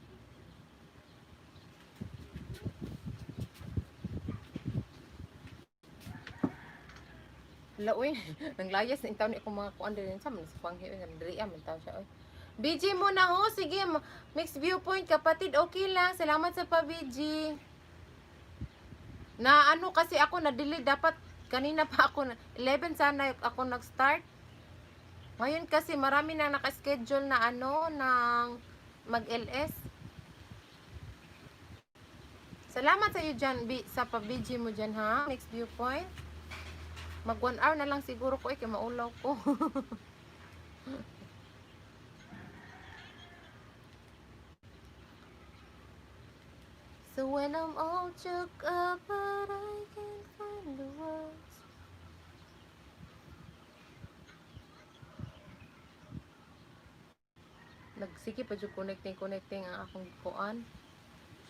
Laoy, nanglayas na intaw ni akong mga kuan diri sa man sa Kwang Hei nga diri man taw siya oy. BG mo na ho, sige, mixed viewpoint kapatid, okay lang. Salamat sa pa BG. Na ano kasi ako na delay dapat kanina pa ako na 11 sana ako nag-start. Ngayon kasi marami na naka-schedule na ano ng mag-LS. Salamat sa iyo dyan, B, sa pa-BG mo dyan ha, mixed viewpoint. Mag 1 hour na lang siguro ko eh, kay maulaw ko. So when I'm all shook up but I can't find the words. Nagsige pa jud connecting connecting ang akong kuan.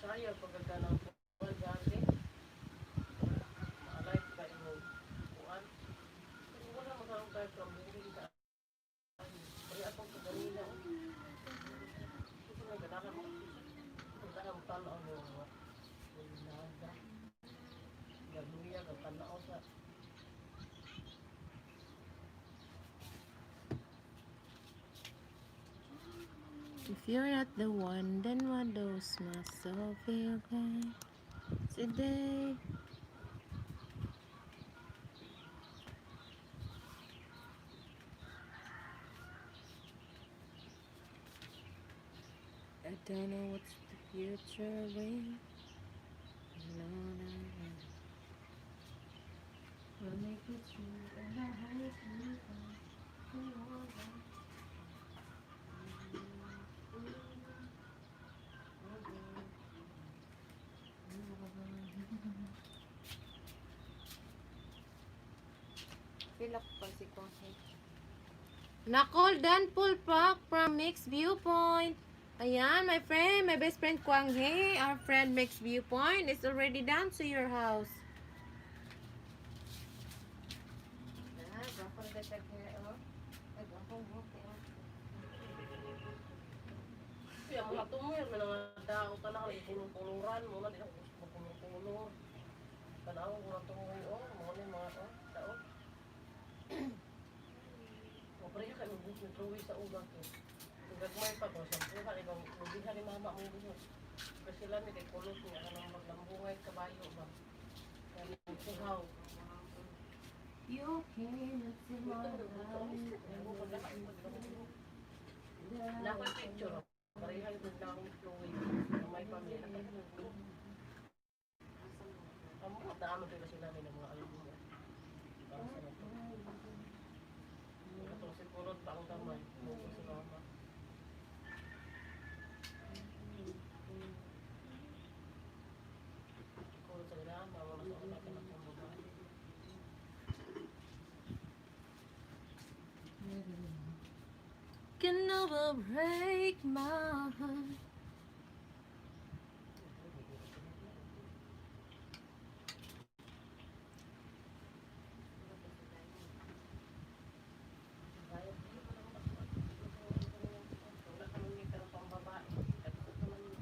Saya pagkagana ko dati. Maalay ka imo kuan. Pero wala magkaroon tayo from building ka. Kaya akong kaganina. Ito na ganahan mo. Ganahan mo tanaw mo. Nada. Galuya ka tanaw sa If you're not the one, then what does my soul feel pain today? I don't know what's the future brings. No, no, no. We'll make it through, and I hope you are who you are. Pila ko pa si Kwang Hei. Nakol Dan Pulpak from Mixed Viewpoint. Ayan, my friend, my best friend Kwang Hei, our friend Mixed Viewpoint is already down to your house. Ah, gwapo na siya kaya, oh. Ay, gwapo, gwapo, oh. Kaya mga tumoy, may mga dao ka na, kulong-kuluran mo na, di ako gusto kulong-kulor. Tanaw ko na tumoy, oh, mga na yung mga, oh, dao. O, pareha kayo mag-gusto ng tuwi sa ugat, eh. Gagmay pa ko, sa buha, ibang, lubihan ni mama mo gusto. Kasi sila may kay kulot niya, kanang maglambungay kabayo ba. Kaya nagsuhaw. You came into my life. Ito, Nakoy picture. Parehay ko na akong Chloe. Ang may pamilya. Nakatulog. Ang mga dami pero sila namin ng mga album. Para sa ito. Katong si Kulot pa ang kamay. Mukha si mama. Kulot sa ila, mama mas ako tatanap ng babae. Can never break my heart. Wala kami may pero pang babae. Nagsuot naman yun.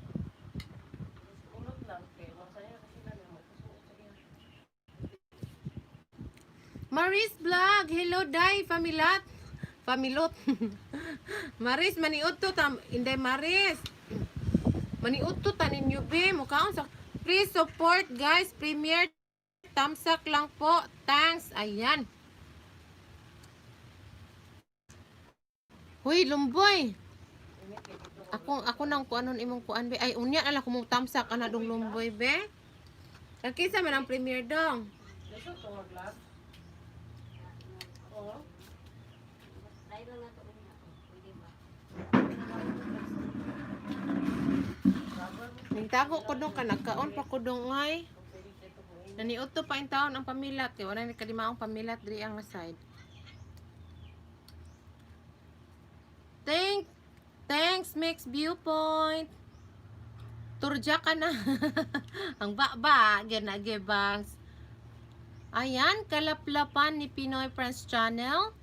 Kulot lang, kaya masaya kasi namin magpasuot sa iya. Maris Vlog, hello day, familat. Familot. Maris, maniudto tam, inday Maris. Maniudto ta ninyo be, mukhaon sa. Please support guys, premiere tamsak lang po. Thanks. Ayan. Huy, lumboy. Ako nang kuanon imong kuan be. Ay, unya na lang kumong tamsak ana dong lumboy be. Kinsa man ang premiere dong? Lisod to mag-lab. Oo. Try lang na to unya. Oh, pwede ba? Nagtago ko dong ka nagkaon pa ko dong ay. Naniudto pa in taon ang pamilat kay wala ni kalimaong pamilat diri ang side. Thanks Mix Viewpoint. Turja ka na. Ang ba gyud na gibangs. Ayan, kalaplapan ni Pinoy Friends Channel.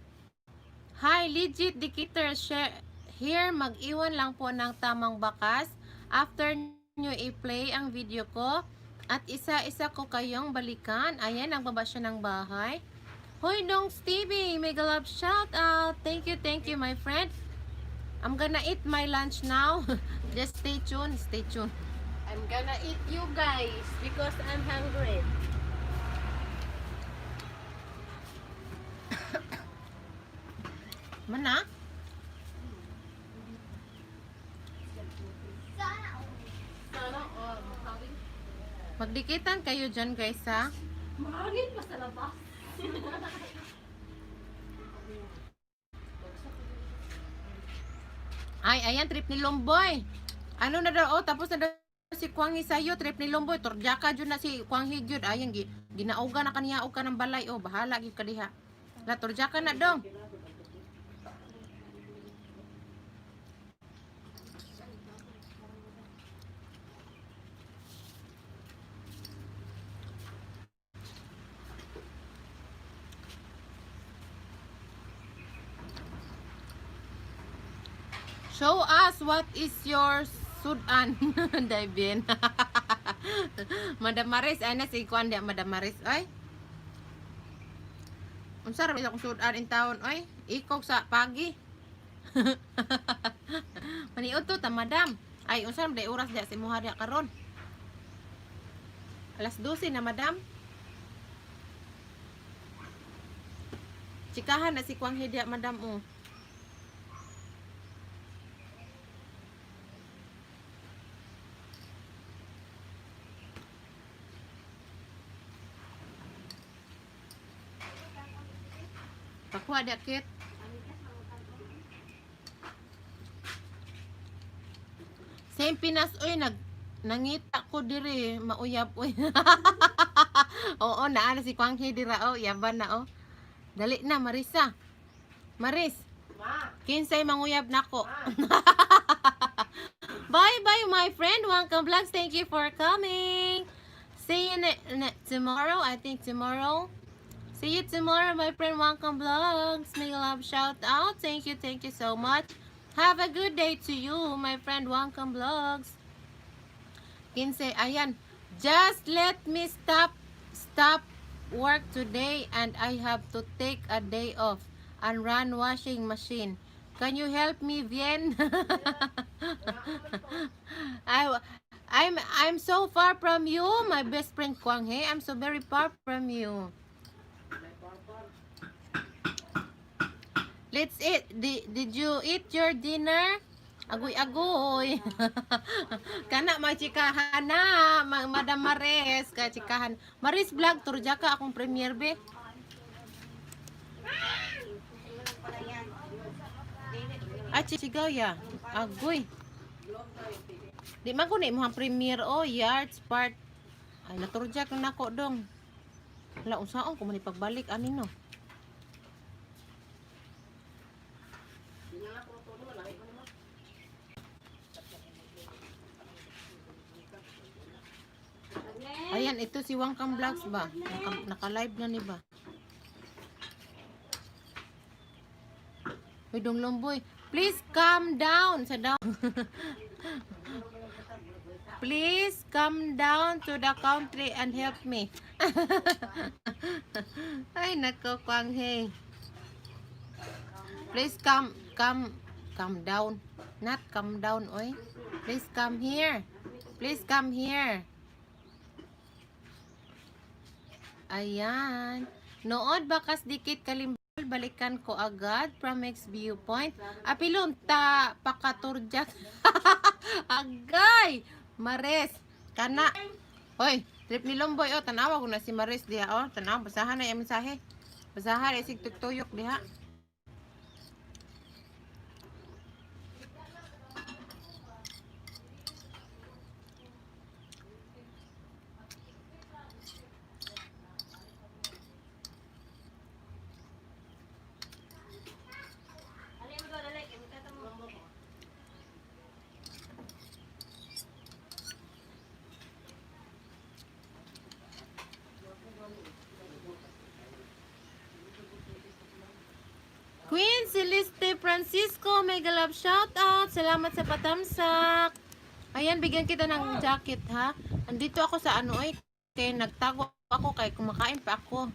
Hi, legit Dikiter share here. Mag-iwan lang po ng tamang bakas after nyo i-play ang video ko at isa-isa ko kayong balikan. Ayan, nagbaba siya ng bahay. Hoy, Dong Stevie, mega love shout out. Thank you, my friend. I'm gonna eat my lunch now. Just stay tuned, stay tuned. I'm gonna eat you guys because I'm hungry. Mana? Sana all. Mahangin. Magdikitan kayo dyan, guys, ha? Mahangin pa sa labas. Ay, ayan, trip ni Lomboy. Ano na daw, oh, tapos na daw si Kwang Hi sa'yo, trip ni Lomboy. Torjaka dyan na si Kwang Hi gyud. Ayan, ginauga na kaniya og ka ng balay. Oh, bahala gyud ka diha. La, torjaka na dong. Show us what is your sudan. Daibin. Madam Maris, ay na si Kwan di Madam Maris, ay. Unsa ra akong sudan in town, oy? Ikog sa pagi. Maniudto ta madam. Ay, unsa ra man oras diya sa imuha diya karon? Alas 12 na madam. Chikahan na si Kwang Hi diya madam oh. Pakuha diya kit. Same Pinas oy nangita ko diri mauyab oy. Oo, naa na si Kwang Hee dira oh, yaban na oh. Dali na Marisa. Maris, Ma! kinsay manguyab nako. Ma! Bye bye my friend. Welcome vlogs. Thank you for coming. See you tomorrow. I think tomorrow. See you tomorrow, my friend. Welcome vlogs. Mega love shout out. Thank you so much. Have a good day to you, my friend. Welcome vlogs. Kinse, ayan. Just let me stop work today and I have to take a day off and run washing machine. Can you help me, Vien? I I'm so far from you, my best friend Kwang He. I'm so very far from you. Let's eat. Did you eat your dinner? Agoy agoy. Kana may chikahan na, Madam Maris, ka chikahan. Maris Vlog turja ka akong premiere be. Pala yan. Ay, chichigaw ya. Agoy. Di man ko na imong premiere o yards part. Ay naturjak na nako dong. Hala unsaon ko man ipagbalik ani no. Ayan, ito si Wangkang Vlogs ba? Naka-live na ni ba? Uy, Dong Lomboy, please calm down sa down. Please come down to the country and help me. Ay, nako, Kwang Hey. Please come, come, come down. Not come down, oy. Please come here. Please come here. Ayan. Nood bakas dikit kalimbal balikan ko agad from X viewpoint. Apilon ta pakaturjak. Agay! Mares. Kana. Hoy, trip ni Lomboy oh tanawa ko na si Mares diha oh. Tanawa basahan na yung mensahe. Basahan ay sig tuyok diha. Dali mo daw, dali. Kaya magkata mo. Queen Celeste Francisco, mega love shout out. Salamat sa patamsak. Ayan, bigyan kita ng jacket ha. Andito ako sa ano ay, kay nagtago ako kay kumakain pa ako.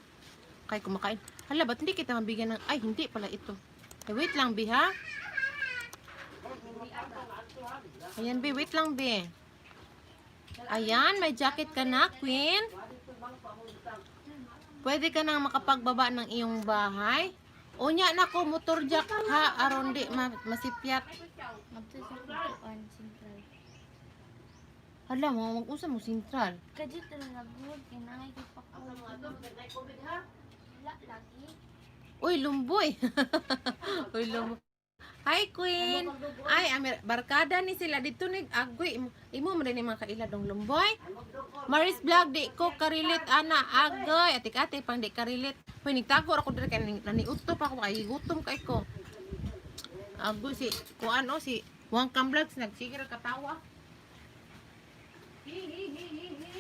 Kay kumakain. Hala, ba't hindi kita mabigyan ng ay, hindi pala ito. Ay, wait lang, bi ha. Ayan, bi, wait lang, bi. Ayan, may jacket ka na, Queen. Pwede ka nang makapagbaba ng iyong bahay. Unya na ko motor jack ha aron di masipyat. Ngadto sa kuan sentral. Hala mo mag-usa mo sentral. Kadyo talaga gud kay naay ko pa ko. Wala lagi. Uy, lumboy. Uy, lumboy. Hi, Queen. Ay, amir, barkada ni sila dito ni agoy imo, imo man din ni mga kaila dong lumboy. Maris Vlog di ko karilit ana agoy atik ate pang di karilit. Hoy nagtago ra ko diri kay naniudto pa ako kay gutom kay ko. Agoy si kuan oh si Wangkam Vlogs nagsige ra katawa. Hi hi hi hi hi.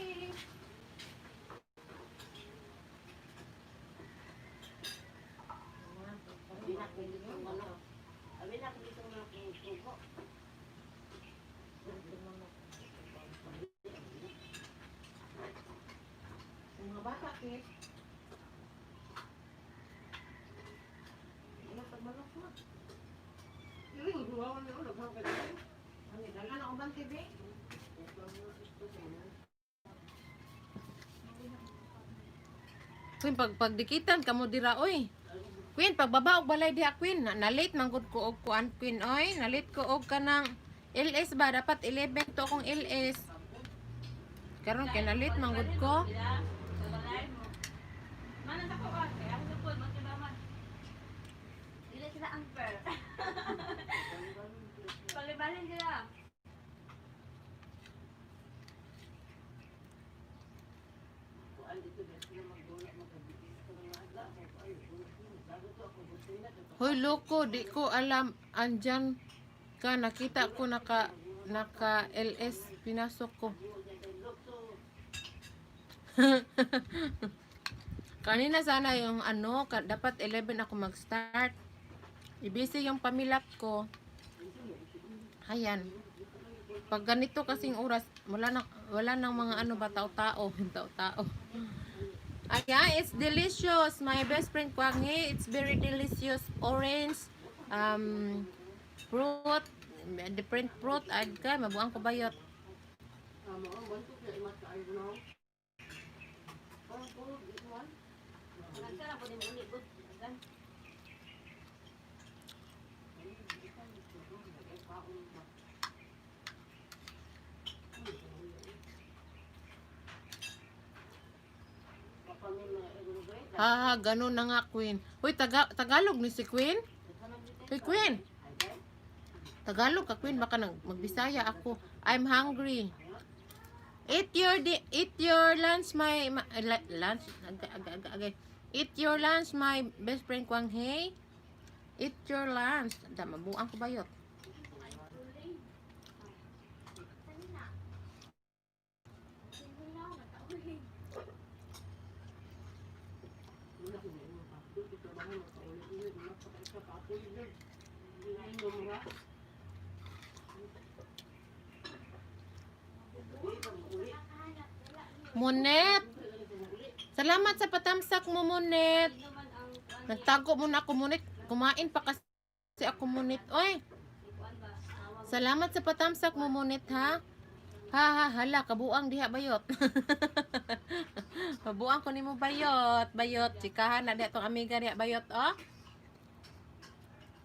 Mga bata, kit. Wala pag manok mo. Ano, dala na uban TV? Queen, pag pagdikitan kamo dira oy. Queen, pagbaba og balay diha Queen, na late man gud ko og kuan Queen oy, na late ko og kanang LS ba dapat 11 to akong LS. Karon kay na late man gud ko. Manang ako ah. Kaya ako sa pool. Magkaiba man. Dili sila ang per. Palibalin sila. Hoy loko, di ko alam andyan ka nakita ko naka naka LS pinasok ko. Kanina sana yung ano, dapat 11 ako mag-start. Ibisi yung pamilak ko. Ayan. Pag ganito kasing oras, wala nang mga ano ba tao-tao, tao-tao. Ayan, it's delicious. My best friend Kwang Hee, it's very delicious. Orange, fruit, different fruit. Agka, mabuang ko bayot. Nagkara po din ulit. Ha, ha, ganun na nga, Queen. Uy, Tagalog ni si Queen? Hey, Queen! Tagalog ka, Queen. Baka nang magbisaya ako. I'm hungry. Eat your lunch, my lunch. Aga, aga, aga, aga. Eat your lunch, my best friend Kwang Hei. Eat your lunch. Da, mabuang ko bayot. Monet! Salamat sa patamsak mo, Monet. Nagtago muna ako, Monet. Kumain pa kasi ako, Monet. Oy! Salamat sa patamsak mo, Monet, ha? Ha, ha, hala. Kabuang diha, bayot. Kabuang ko nimo bayot. Bayot. Chikahan na diha tong amiga diha, bayot, oh.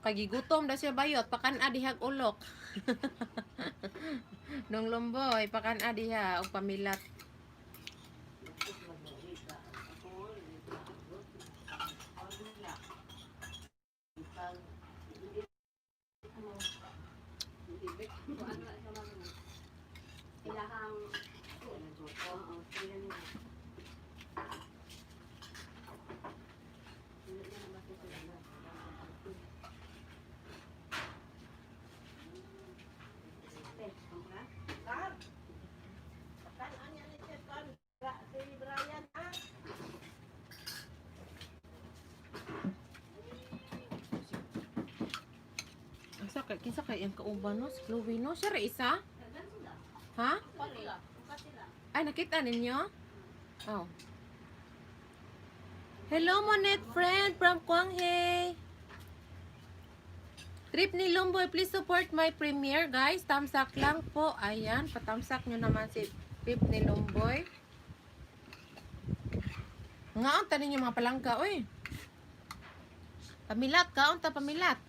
Kagigutom da siya, bayot. Pakan-a dihag ulok. Nung lumboy, pakan-a diha. Og pamilat. Ilahang oo, sila nila. Asa kay kinsa kay ang kauban no? Si Chloe no? Siya ra isa? Ha? Ay, nakita ninyo? Oh. Hello, Monet friend from Kwanghe. Trip ni Lumboy, please support my premiere, guys. Tamsak lang po. Ayan, patamsak nyo naman si Trip ni Lumboy. Nga, ang tanin yung mga palangka, oy. Pamilat, kaon ta pamilat.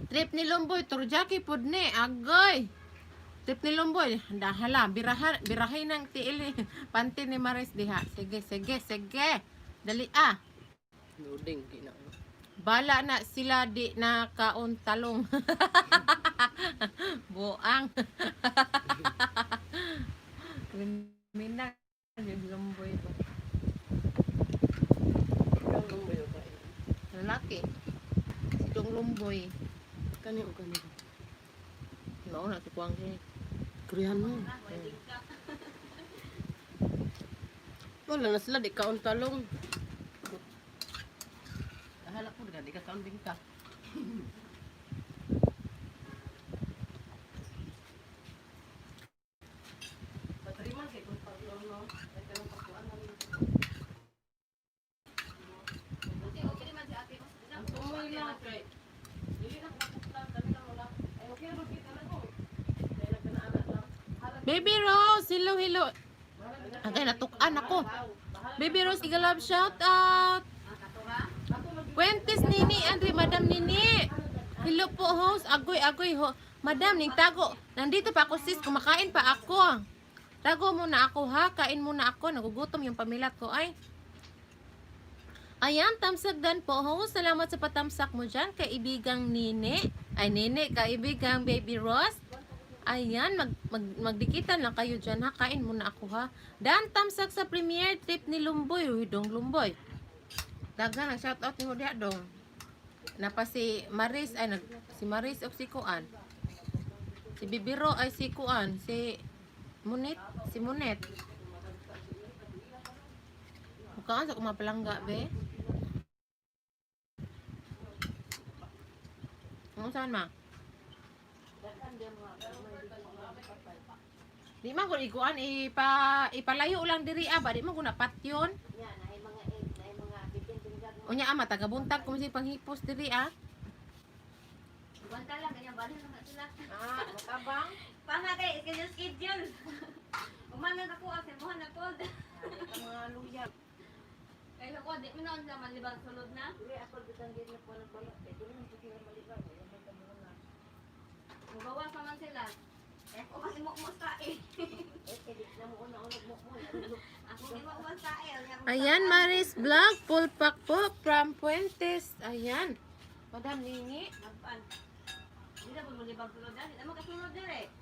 Trip ni Lumboy, turjaki pod ni, agoy. Trip ni Lumboy, dahala, biraha, birahay ng tiil ni, panty ni Maris diha. Sige, sige, sige. Dali ah. Loading kina. Bala na sila di na kaon talong. Buang. Kriminal yung Lumboy ba? Ikaw lang ba yung kain? Lalaki. Si Dong Lumboy. Kani o kani. Mao na si Kwang Hee. Koreano. Wala na sila, di kaon talong. Ahala ko, di ka kaon din ka. Baby Rose, hello, hello. Agay, natukan ako. Baby Rose, igalab shout out. Puentes Nini, Andre, Madam Nini. Hello po, host. Agoy, agoy, ho. Madam, ning tago. Nandito pa ako, sis. Kumakain pa ako. Tago muna ako, ha. Kain muna ako. Nagugutom yung pamilat ko, ay. Ayan, tamsak dan po, host. Salamat sa patamsak mo dyan, kaibigang Nini. Ay, Nini, kaibigang Baby Rose. Ayan, magdikitan lang kayo dyan ha. Kain muna ako ha. Dan tamsak sa premiere trip ni Lumboy. Uy, dong Lumboy. Daga nag shout out ni mo diha dong. Napa si Maris ay nag si Maris og si Kuan. Si Bibiro ay si Kuan, si Munit, si Munet. Mukaan sa kumapalangga be. Ano saan ma? Di man ko ikuan ipalayo lang diri ah, ba di man ko napatyon. Unya ama taga buntag ko si panghipos diri ah. Buwan lang, ganyan balhin naman sila. Ah, matabang. Pama kay schedule schedule. Umanan ako ang simuhan na pod. Mga luya. Kay ako di mo na naman libang sulod na. Mugawas naman sila. Eh, ako kasi mo mo sa eh. Eh, kaya di na mo una-una mo mo. Ako di mo mo sa eh. Ayan, Maris Vlog, full pack po from Puentes. Ayan. Madam Nini. Nagpaan. Di na po mo libag sulod na. Di na mo kasulod dire.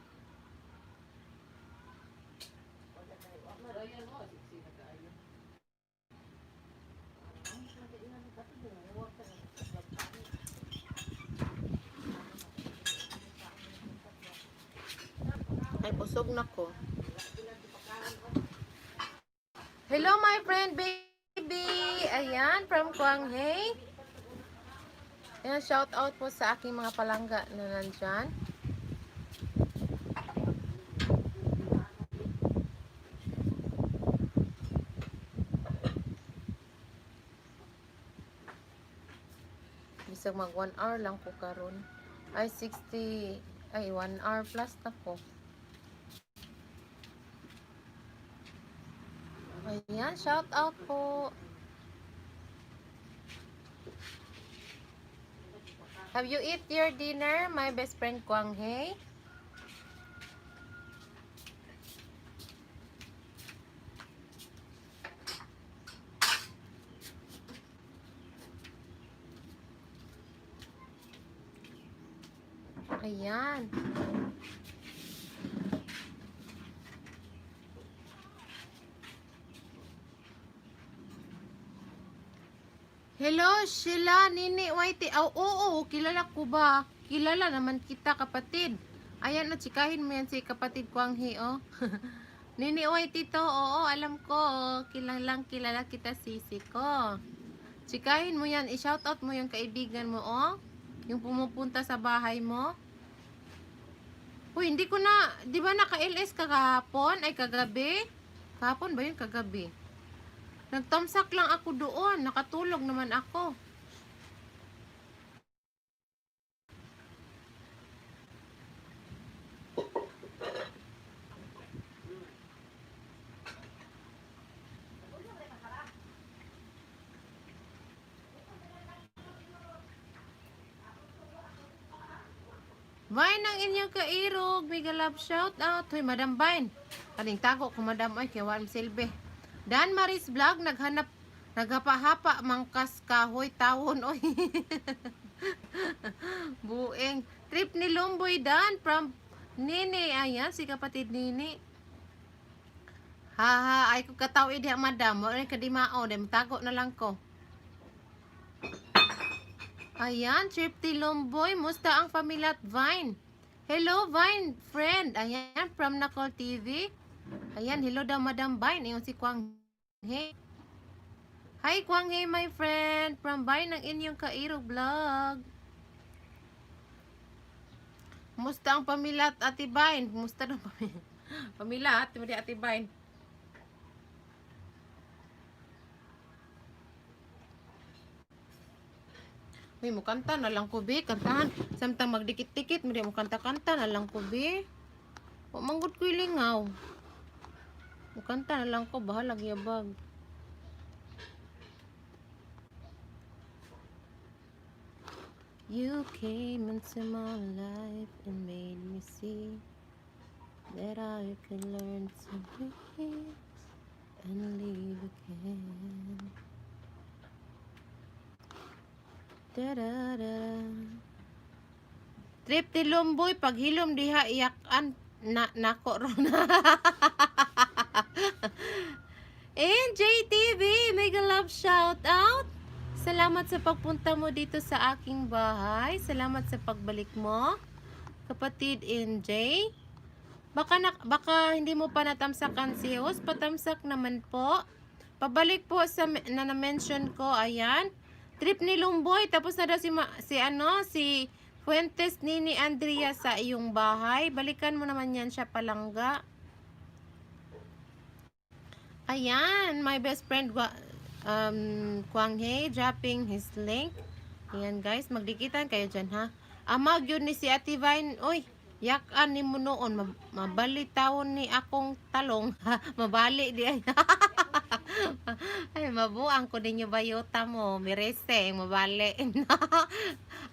Royal mo, siksi na kaayo. Ay, busog na ko. Hello, my friend, baby. Ayan, from Kwang Hei. Ayan, shout out po sa aking mga palangga na nandyan. Bisag mag 1 hour lang ko karon. Ay, 60, ay, 1 hour plus na ko. Ayan, shout out po. Have you eat your dinner, my best friend Kwang Hei? Ayan. Hello, Sheila, Nini, Whitey. Oh, oo, kilala ko ba? Kilala naman kita, kapatid. Ayan, o, tsikahin mo yan si kapatid Kwang Hee, oh. Nini Whitey to, oo, alam ko. Oh. Kilalang kilala kita, sisi ko. Tsikahin mo yan, i-shoutout mo yung kaibigan mo, oh. Yung pumupunta sa bahay mo. Uy, hindi ko na, di ba naka-LS ka kahapon? Ay, kagabi? Kahapon ba yun? Kagabi. Nagtamsak lang ako doon. Nakatulog naman ako. Vine ang inyong kairog. Mega love shout out. Hoy, Madam Vine. Kaning tago ko, Madam. Ay, kaya wala silbi. Dan Maris Vlog, naghanap, naghapa-hapa, mangkas kahoy, tawon, oy. Bueng. Trip ni Lomboy Dan from Nini. Ayan, si kapatid Nini. Ha ha, ay ko kataw diha madam. Mo rin kadimao, dem tago na lang ko. Ayan, Trip ni Lomboy. Musta ang pamilya at Vine? Hello, Vine friend. Ayan, from Nakol TV. Ayan, hello daw Madam Vine. Ayun si Kwang He. Hi, Kwang He, my friend. From Vine ng inyong Kairo vlog. Musta ang pamilya at Ate Vine? Musta ng pamilya? Pamilya, ate mo di Ate Vine. Uy, mukanta na lang ko, be. Kantahan. Samtang magdikit-dikit, mo di mo kanta-kanta na lang ko, be. Wa manggod ko ilingaw. Mukanta na lang ko, bahalag yabag. You came into my life and made me see that I could learn to breathe and live again. Da-da-da. Trip ti Lumboy, paghilom diha iyakan na nako ron. NJTV, mega love shout out. Salamat sa pagpunta mo dito sa aking bahay. Salamat sa pagbalik mo. Kapatid NJ. Baka, na, baka hindi mo pa natamsakan si host. Patamsak naman po. Pabalik po sa na na-mention ko. Ayan. Trip ni Lumboy. Tapos na daw si, si ano, si Fuentes Nini Andrea sa iyong bahay. Balikan mo naman yan siya palangga. Ayan, my best friend Kwang Hei dropping his link. Ayan guys, magdikitan kayo dyan ha. Amag yun ni si Ate Vine. Uy, yakan ni mo noon. Mabali tawon ni akong talong. Mabali di ay. Ay, mabuang ko ninyo bayota mo. Mirese, mabali.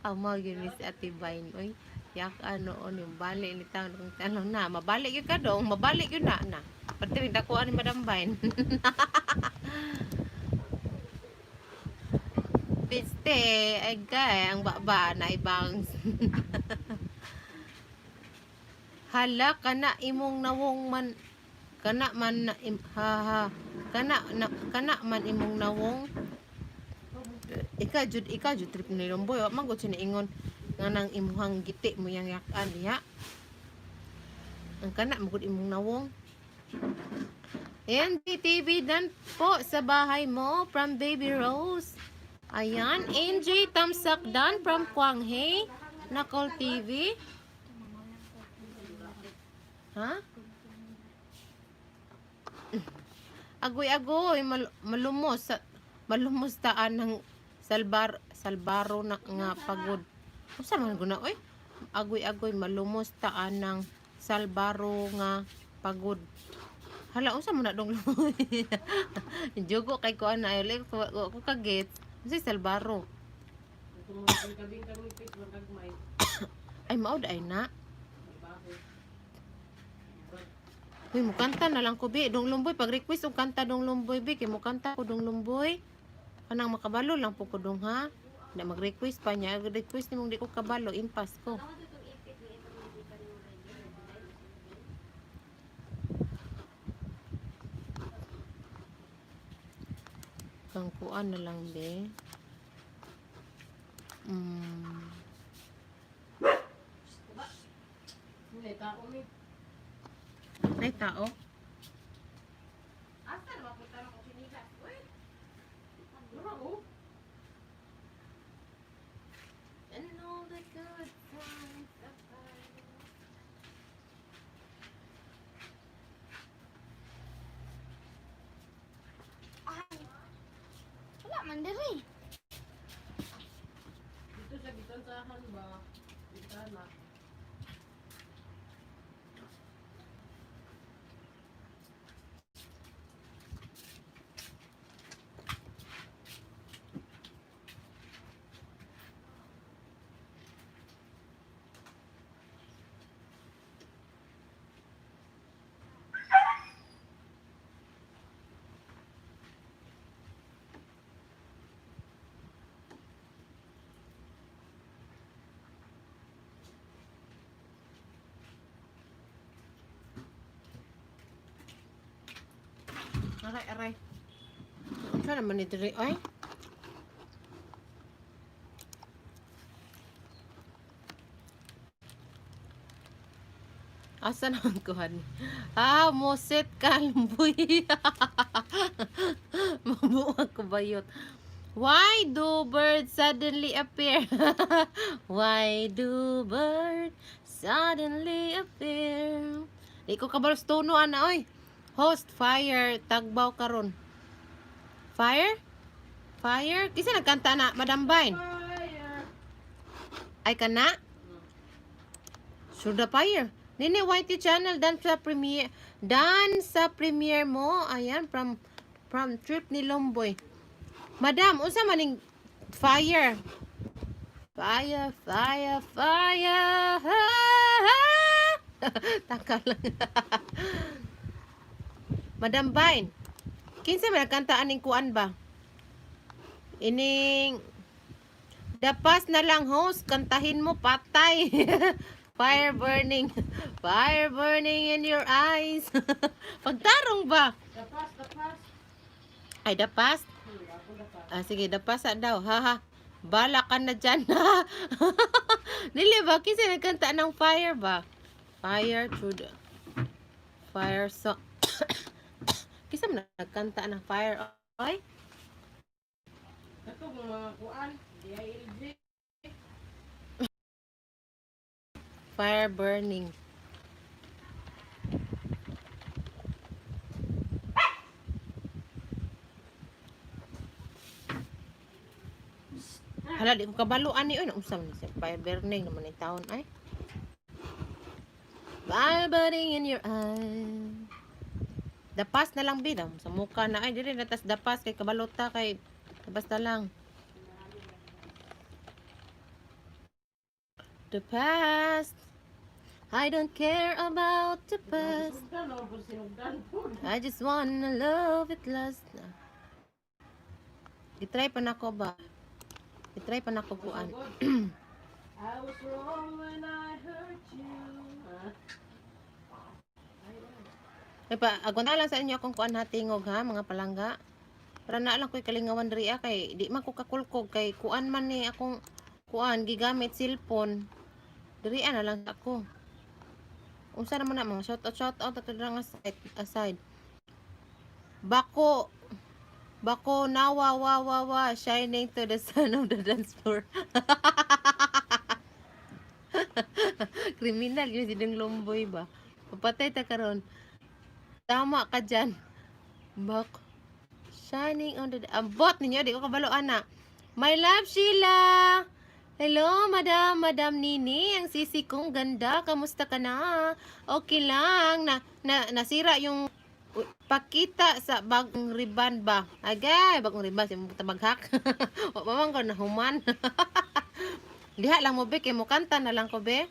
Amag yun ni si Ate Vine. Uy, Yak ano on yung bali ni taon kung tanong na mabalik yun ka dong, mabalik yun na na. Pati rin dakuan ni Madam Vine. Piste, ay gay, ang baba na ibang. Hala kana imong nawong man kana man na im, ha ha kana na, kana man imong nawong ika jud trip ni Lomboy wa man gud siya niingon nga nang imuhang giti mo yang yakan diha ang kana mo gud imong nawong. NGTV dan po sa bahay mo from Baby Rose. Ayan, NJ Tamsak dan from Kwang Hei, Nakol TV. Ha? Agoy-agoy, malumos, malumos taan ng salbaro na nga pagod. Unsa man guna oy? Agoy-agoy malumos taan ng salbaro nga pagod. Hala, unsa man na dong Jugo kay kuan na ay ko, ko kagit. Unsa salbaro? Ito mga kabing kami pit magagmay. Ay maod ay na. Baho. Uy, mukanta na lang ko bi. Dong Lumboy, pag request og kanta Dong Lumboy bi, kay mukanta ko Dong Lumboy. Kanang makabalo lang po ko dong ha. Na mag-request pa niya, request nimong di ko kabalo, impas ko. Ako itong ipit ni itong hindi ka nung ready. Kang kuan na lang be. Hindi, tao ni. Ay tao. Asa na mapunta ko sinilas? Uy, Mura oh. and all the good times of life. Ay. Wala man diri. Dito sa gitansahan ba? Bintana. Aray, aray. Unsa naman ni diri ay? Asa naman kuhan? Ah, moset ka, lumboy. Mabuwag ko bayot. Why do birds suddenly appear? Why do birds suddenly appear? Di ko kabalo sa tono, ana, oy. Host, fire, tagbaw karon. Fire? Fire? Kisa nagkanta na, Madam Vine? Fire! Ay kana? Sure the fire. Nini YT channel dan sa premiere dan sa premiere mo. Ayan from trip ni Lomboy. Madam, unsa maning fire? Fire, fire, fire. Taka lang. Madam Vine. Kinsa man nagkanta aning kuan ba? Ining Dapas na lang host, kantahin mo patay. Fire burning. Fire burning in your eyes. Pagtarong ba? Dapas, dapas. Ay, dapas? Ako dapas. Ah, sige, dapas daw. Haha. Bala ka na dyan. Dili ba? Kasi nagkanta ng fire ba? Fire through the... Fire song. Kisa man nagkanta ng fire. Oy? Kato mga kuan, DILG. Fire burning. Hala, di ko kabalo ani oy, unsa man siya fire burning naman ni taon ay. Fire burning in your eyes. Dapas na lang bidam sa muka na ay dili na tas dapas kay kabalota kay basta lang. The past. I don't care about the past. Sinugdan, no? Kung sinugdan po. I just wanna love it last. Gitry pa nako ba? Gitry pa nako kuan. I was wrong when I hurt you. Ah. Ay pa, agwanta lang sa inyo akong kuan ha, tingog ha, mga palangga. Para na lang ko'y kalingawan diri ah, kay di man ko kakulkog kay kuan man ni akong kuan gigamit cellphone. Diri ah, na lang ako. Unsa naman na mga shout out ato dira nga side aside. Bako Bako nawa wa wa wa shining to the sun of the dance floor. Kriminal yun si Ding Lomboy ba? Papatay ta karon. Tama ka dyan. Bak. Shining on the... Ambot ninyo, di ko kabalo, ana. My love, Sheila! Hello, Madam, Madam Nini. Ang sisi kong ganda. Kamusta ka na? Okay lang. Na nasira yung pakita sa bagong riban ba? Agay, bagong riban. Si mo maghak. Wa pa man ko nahuman. Diha lang mo, be. Kay mo kanta na lang ko, be.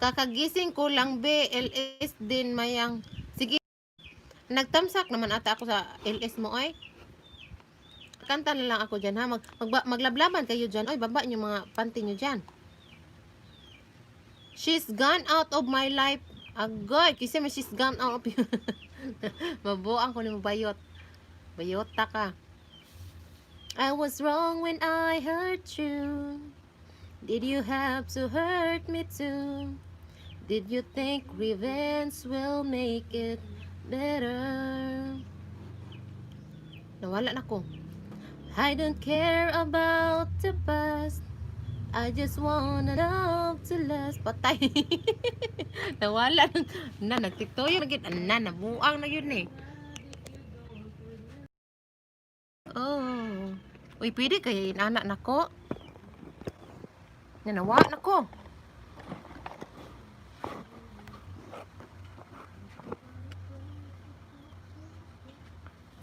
Kakagising ko lang, be. LS din mayang. Sige. Nagtamsak naman ata ako sa LS mo, ay. Kanta na lang ako dyan, ha? Maglablaban kayo dyan. Oy, baba niyo mga panty niyo dyan. She's gone out of my life. Agoy, kasi may she's gone out of you. Mabuang ko ni mo bayot. Bayota ka. I was wrong when I hurt you. Did you have to hurt me too? Did you think revenge will make it better? Nawala na ko. I don't care about the past. I just wanna love to last. Patay. Nawala na. Nagtiktoyo na gid. Na, nabuang na yun eh. Oh. Uy, pwede kaya inana na ko. Nanawa na ko.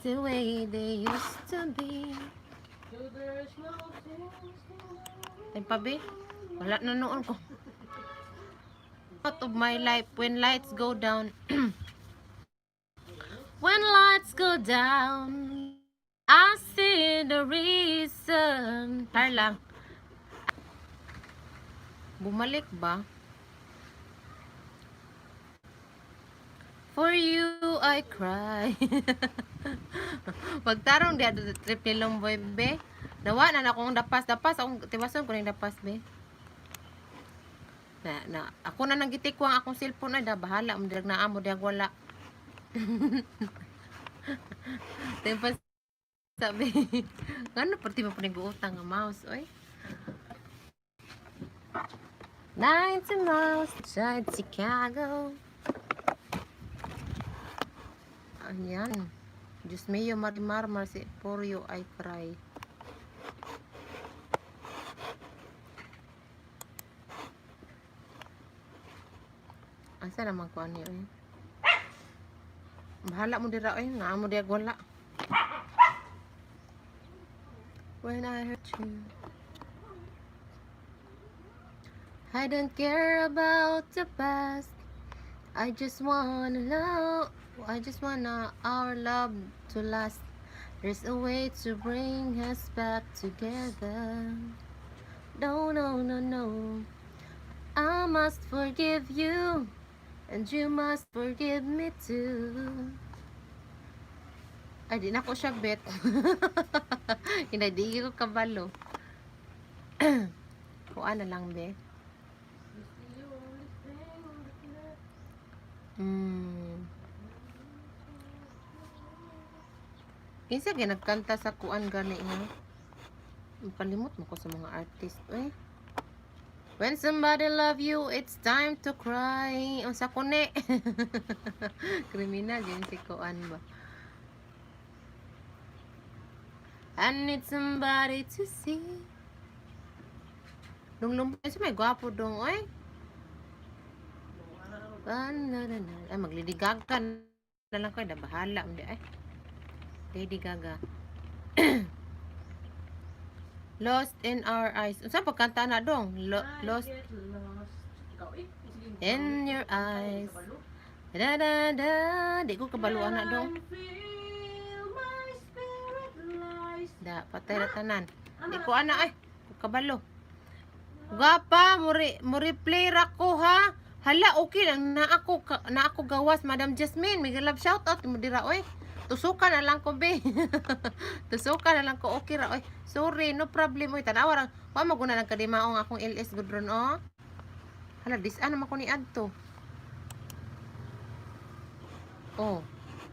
The way they used to be. So there's no things to Ay, pabi. Wala na noon ko. Out of my life when lights go down. When lights go down, I see the reason. Par lang. Bumalik ba? For you, I cry. Pagtarong di ato trip ni Lomboy, be. Nawa na na akong dapas. Dapas, akong tiwason ko na yung dapas, be. Na, ako na nang gitikwang akong cellphone ay da bahala mo dirag naa mo dirag wala. Tempa sabi, ngano perti mo puning utang nga mouse oy. 90 miles outside Chicago. Ayan. Diyos mio, Marimar, Marci, for you I cry. Asa naman ko ano eh? Bahala mo dira eh. Naa mo diag wala. When I hurt you. I don't care about the past. I just wanna love. I just wanna our love to last. There's a way to bring us back together. No, no, no, no. I must forgive you, and you must forgive me too. Ay, di na ko siya bet. Hindi, di ko kabalo. Kuha na lang, be. It's the only thing that left. Kinsa gyud nagkanta sa kuan gani nga? Kalimot mo ko sa mga artist eh. When somebody love you, it's time to cry. Unsa kuni? Kriminal yun si kuan ba? I need somebody to see. Dong lumpay sa may gwapo dong oy. Ano na na. Ay, mag-Lady Gaga na lang ko. Na bahala. Hindi ay. Lady Gaga. Lost in Our Eyes. Unsa pagkanta na dong? I Lost get lost. Ikaw eh. Sige, in your ay, eyes. kabalo. Da da da. Di ko kabaluan na dong. I feel my spirit lies. Da, patay ra tanan. Di ko ana ay. Ko kabalo. Gapa, mo replay ra ko ha. Hala, okay lang na ako na ako gawas, Madam Jasmine. May love shout out mo dira oy. Tusukan na lang ko be. Tusukan na lang ko, okay ra oy. Sorry, no problem oy. Tanawa ra. Wa maguna lang kadimaong akong LS gud ron oh. Hala, dis-an naman ko ni adto. Oh.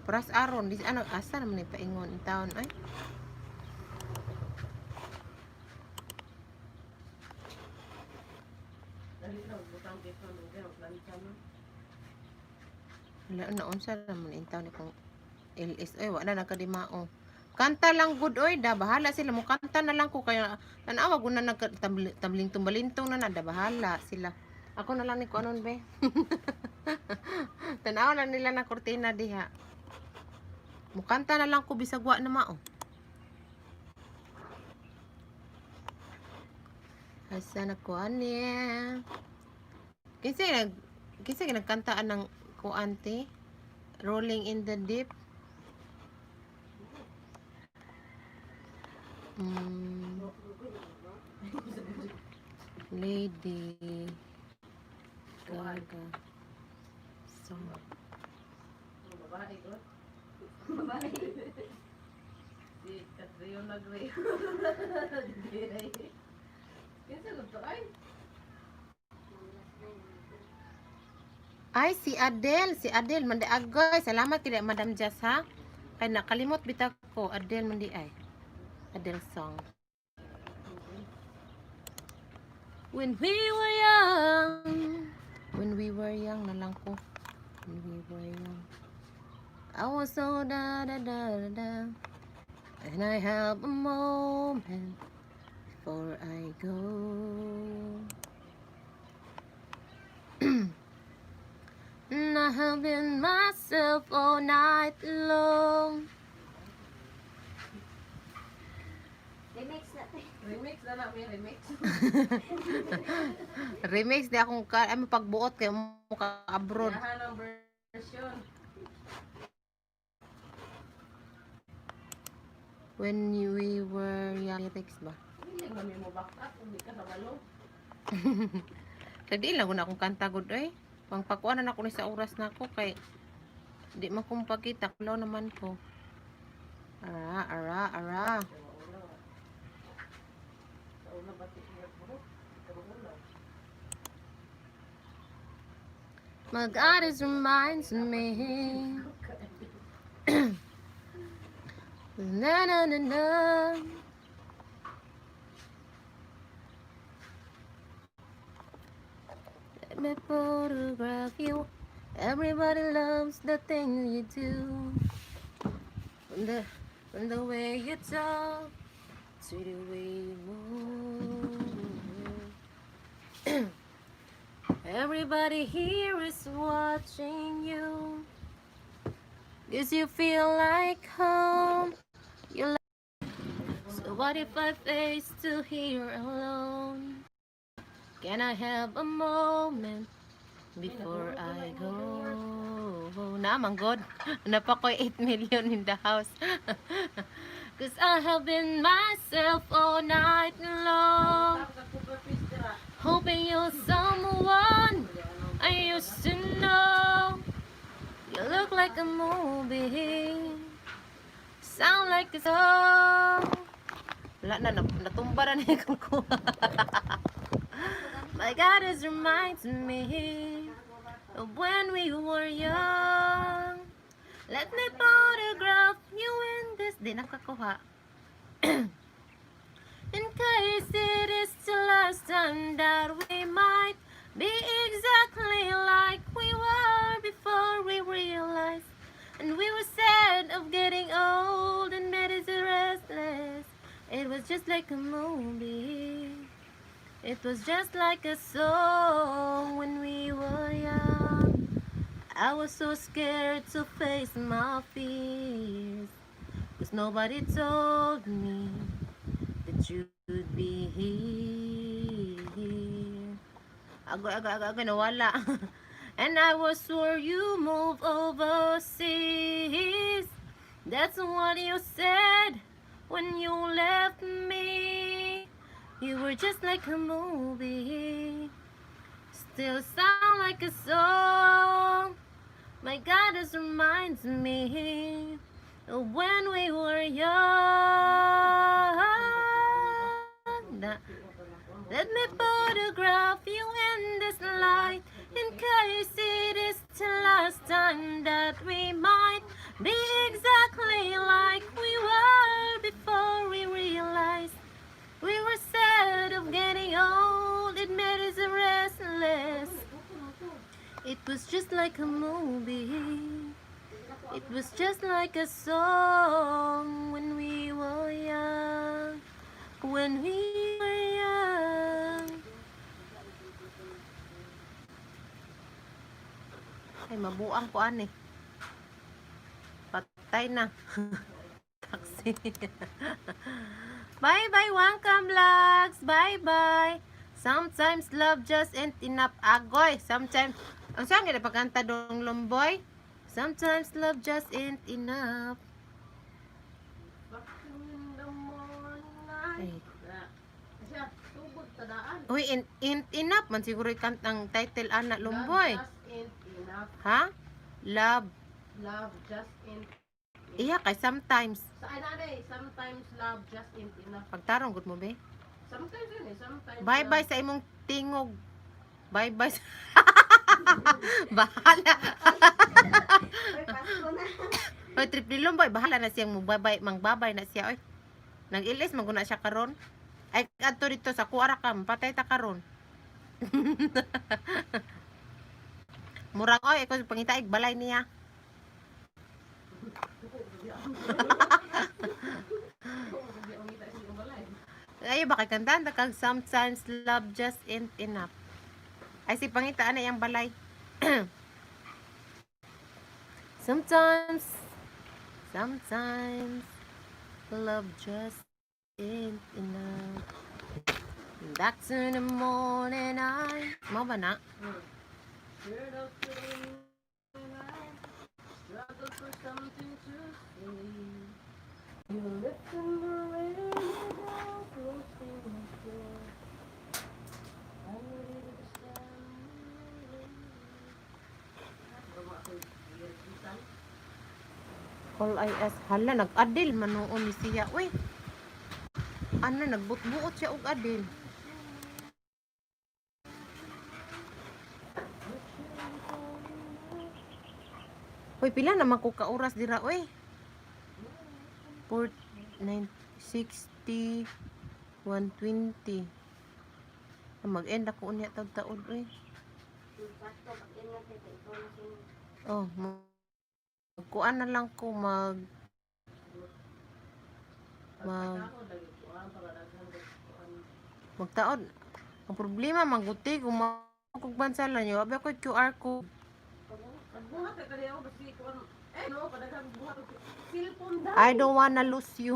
Pras aron, dis-an asa naman ni paingon in town ay. Dali na, butang kay pa, okay, magplantsa na. Wala na unsa naman in town ni kong LS oy, wala na kadimao. Kanta lang good oy, da bahala sila mo kanta na lang ko kaya tanawa guna nag tabling tumbalintong na na da bahala sila. Ako na lang ni ko anon be. Tanawa lang nila na kortina diha. Mukanta na lang ko bisag wa na mao. Asa na ko ani? Kinsa nagkantaan ng kuante? Rolling in the Deep. Lady Gaga song. Ang babae ko. Babae. Si Catriona Gray. Kinsa gud to ay? Ay, si Adele, si Adele, mandi agoy. Salamat kay Madam Jess ha. Kay nakalimot bitaw ko, Adele mandi ay. Adele song. When we were young, when we were young na lang ko. When we were young. I was so da da da da da. And I have a moment before I go. And I have been myself all night long. Remix na to. Remix na na, may remix. Remix di akong ka ay mapagbuot kay mo ka abroad. Yahan ang version. When we were young lyrics ba? Hindi lang mo back up kung di ka kabalo. Kay di lang na akong kanta gud oy. Pangpakuan na nako ni sa oras nako kay di man kong pakita kulo naman ko. Ara ara ara. Sa una. Sa una ba ti buhok? Di ka mauna. My God is reminds me. Na na na na. Let me photograph you. Everybody loves the thing you do. From the way you talk to the way you move. Everybody here is watching you. 'Cause you feel like home. You like. So what if I face to here alone? Can I have a moment before I go? Naman God. Napakoy 8 million in the house. 'Cause I have been myself all night long. Tapos ako pa dira. Hoping you're someone I used to know. You look like a movie. Sound like a song. Wala na, natumba na ni akong kuha. My God is reminds me of when we were young. Let me photograph you in this. Di nakakuha. In case it is the last time that we might be exactly like we were before we realized. And we were sad of getting old and made us restless. It was just like a movie. It was just like a song when we were young. I was so scared to face my fears. 'Cause nobody told me that you'd be be here. Agoy, agoy, agoy, agoy, nawala. And I was sure you move overseas. That's what you said when you left me. You were just like a movie. Still sound like a song. My God, this reminds me of when we were young. Let me photograph you in this light in case it is the last time that we might be exactly like we were before we realized we were sad of getting old. It made us restless. It was just like a movie. It was just like a song when we were young. When we were young. Ay, mabuang ko ani. Patay na. Taxi. Bye-bye, Wangkam Vlogs. Bye-bye. Sometimes love just ain't enough. Agoy. Sometimes, ang saan nga pagkanta dong Lumboy? Sometimes love just ain't enough. Back in the morning light. Ay. Na. Siya, tugod tadaan. Uy, ain't enough. Man siguro yung ang title ana Lumboy. Love just ain't enough. Ha? Love. Love just ain't. Iya kay sometimes. Sa ay nanay, sometimes love just ain't enough. Pagtarong gud mo be. Sometimes yun eh, sometimes. Bye bye sa imong tingog. Bye bye. Bahala. Uy, Pasko na. Oy, trip ni Lumboy, bahala na siyang magbabay, mangbabay na siya oy. Nag-ilis man guna siya karon. Ay adto dito sa kuara ka, patay ta karon. Murag oy, ako pangitaig balay niya. Ay ba kay kantahan ta kag "Sometimes love just ain't enough"? Ay si pangita ana yang balay. Sometimes, sometimes love just ain't enough. Back to the morning I. Mo ba na? Heard of the night, struggle for something to say. You left in the rain without closing the door. I'm ready to stand. All I ask, hala, nag-adil manuon ni siya. Uy, ana, nagbutbuot siya og adil. Uy, pila naman ko ka oras dira, uy? 4, 9, 60, 120. Ah, mag-end ako unya taud taod, uy. Pasko, pag-ingat kay ikaw na sin. Oh, magkuan na lang ko mag mag magtaod. Ang problema maguti kung kog bansa lang yo, abi ko QR code. Pagbuhat ka kaya ako basta kuan eh no padaghan buhat og cellphone da. I don't wanna lose you.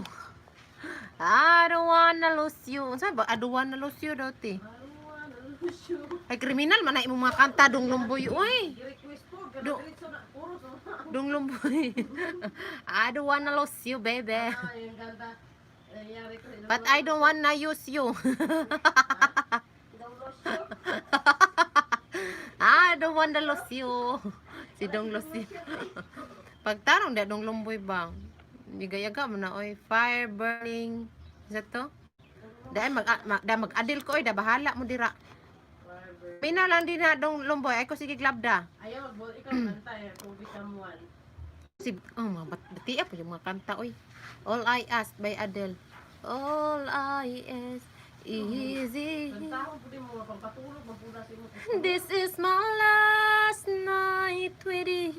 I don't wanna lose you. Unsa ba? I don't wanna lose you daw ti. Aruan, Lucio. Ay kriminal man na imong mga kanta dong Lumboy oy. Gi-request ko diretso na puro sa mga. Dong Lumboy. I don't wanna lose you, baby. Ah, yung kanta. Nangyari ko sa But I don't wanna use you. Daw Losyo. I don't wanna lose you. Si Dong Losyo. Pagtarong da Dong Lumboy ba? Gigayaga mo na oy. Fire burning. Isa to? Dahil mag, ma, da mag-adil ko oy, da bahala mo dira. Pina lang din na Dong Lumboy, ay ko sige glabda. Ayaw, ikaw kanta eh, kung become one. Si oh, mga batia po yung mga kanta oy. All I Ask by Adele. All I ask is Kantahon po din mo, pagpatulog, magpuna sa imo. this is my last night with you.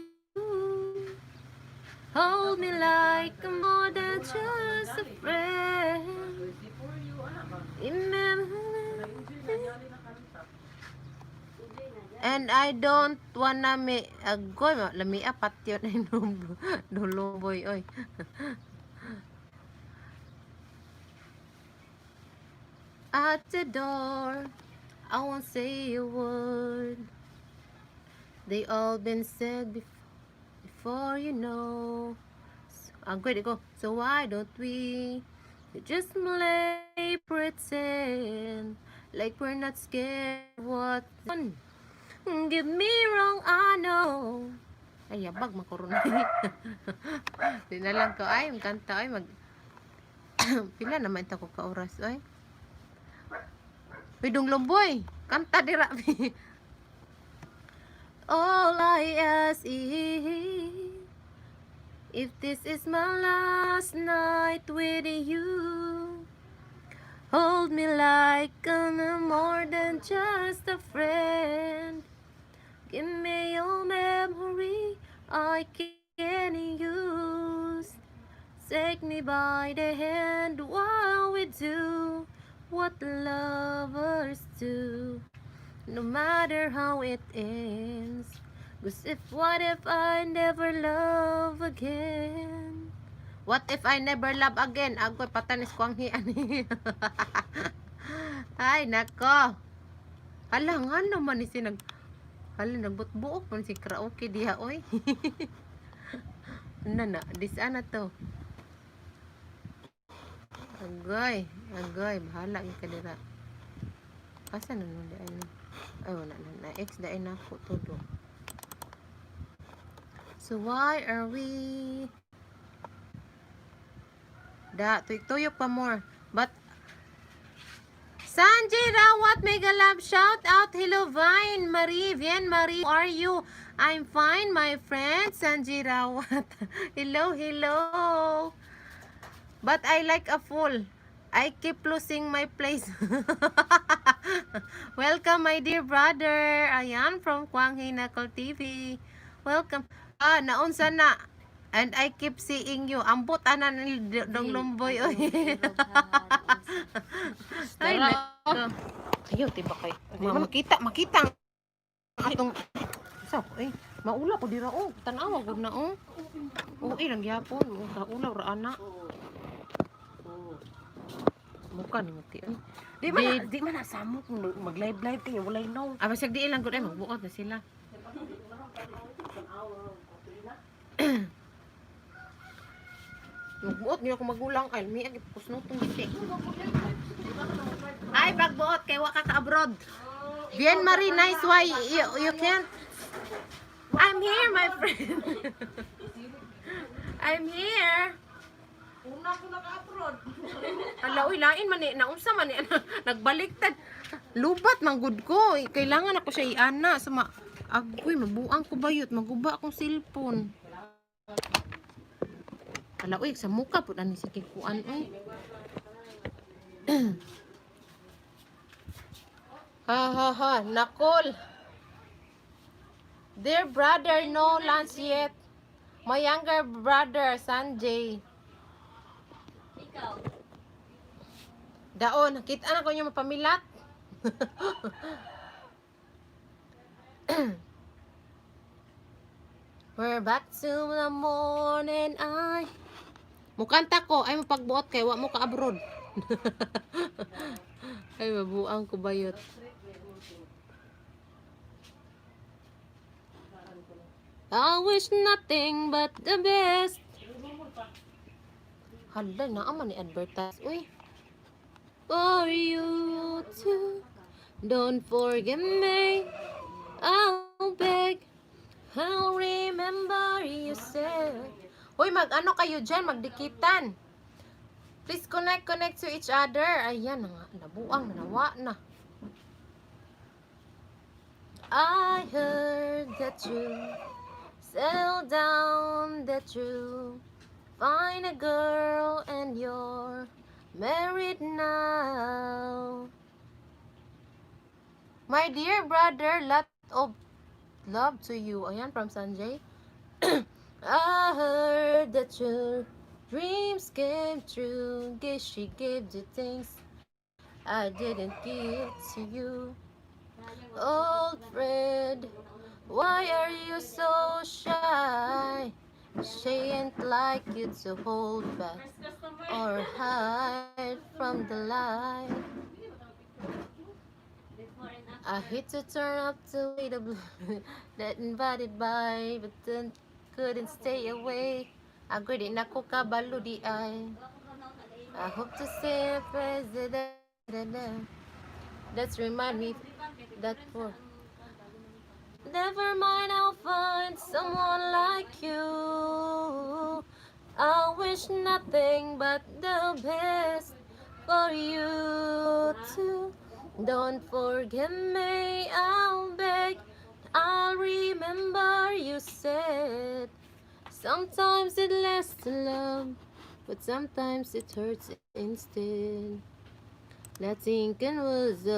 Hold me like I'm more than just a friend. Crazy for you, ana ba? Remember. Na-enjoy na, yali na kanta. Enjoy na dyan. And I don't wanna me agoy lamia patyo na inom duluboy oy. At the door, I won't say a word. They all been said before, you know. So, good go. So why don't we just play pretend like we're not scared? What? Get me wrong, I know. Ay, yabag, makurunay. Di na lang ko, ay, kanta, ay, mag. Pila naman ito ko ka oras, ay. Uy, dong lumboy, kanta dira. All I ask is if this is my last night with you, hold me like I'm more than just a friend. Give me your memory I can use. Take me by the hand while we do what lovers do. No matter how it ends. 'Cause if what if I never love again? What if I never love again? Agoy patanis ko ang hian. Ay, nako. Hala, nga naman ni si nag. Hala, nagbutbuok man si karaoke diha, oy. Ano na, dis ana to. Agoy, agoy, bahala gyud ka dira. Asa na nun di ay ni? Ay, wala na. Na ex dai na ko todo. So why are we? Da, tuyok pa more. But Sanjay Rawat, mega love shout out. Hello, Vine Marie, Vien Marie. How are you? I'm fine, my friend. Sanjay Rawat. Hello, hello. But I like a fool. I keep losing my place. Welcome, my dear brother. Ayan, from Kwang Hinakol TV. Welcome. Ah, naunsa na. And I keep seeing you. Ambot ana ni Dong Lumboy. Oy. Ay, nako. Ayaw, tiba kay. Makita, makita ang atong sa eh maula ko dira oh, tan-awa gud na oh. Oo, eh, lang gyapon. Ulaw ra ana. Muka ni muti. Eh. Di man na samok mag live live kayo walay no. Ah, basig di lang gud ay magbuot na sila. Magbuot niyo ako magulang kay mi ag kusno tong giti. Ay, pagbuot kay wa ka ka-abroad. Bien Marie, nice, why you can't? I'm here, my friend. I'm here. Una ko naka-upload. Ala, uy, lain man ni, naunsa man ni, nagbaliktad. Lubat man gud ko. Eh, kailangan ako siya iana. So, ma, agoy, mabuang ko bayot, maguba akong cellphone. Ala, uy, sa muka po ani si kikuan, uy. Ha ha ha, nakol. Dear brother, no lunch yet. My younger brother, Sanjay. Ikaw. Daon, kita na ko niyo mapamilat. We're back to the morning I. Mukanta ko, ay mapagbuot kay wa mo ka abroad. Ay, mabuang ko bayot. I wish nothing but the best. Hala, naa man ni advertise. Uy. For you too. Don't forget me. I'll beg. I'll remember you said. Hoy, mag-ano kayo dyan? Magdikitan. Please connect, connect to each other. Ayan, na nga, nabuang, nanawa na. I heard that you settle down, that you find a girl and you're married now. My dear brother, lot of love to you. Ayan, from Sanjay. I heard that your dreams came true. Guess she gave you things I didn't give to you. Old friend, why are you so shy? She ain't like you to hold back First customer. or hide from the light. Before and I after. hate to turn up to the blue that invited by, but then couldn't stay away. Agoy, di na ko kabalo di ay. Wala ko ganaw na lain. I hope to see a president. That's remind me that for. Never mind, I'll find someone like you. I wish nothing but the best for you too. Don't forget me, I'll beg. I'll remember you said. Sometimes it lasts to love, but sometimes it hurts instead. Nothing can was.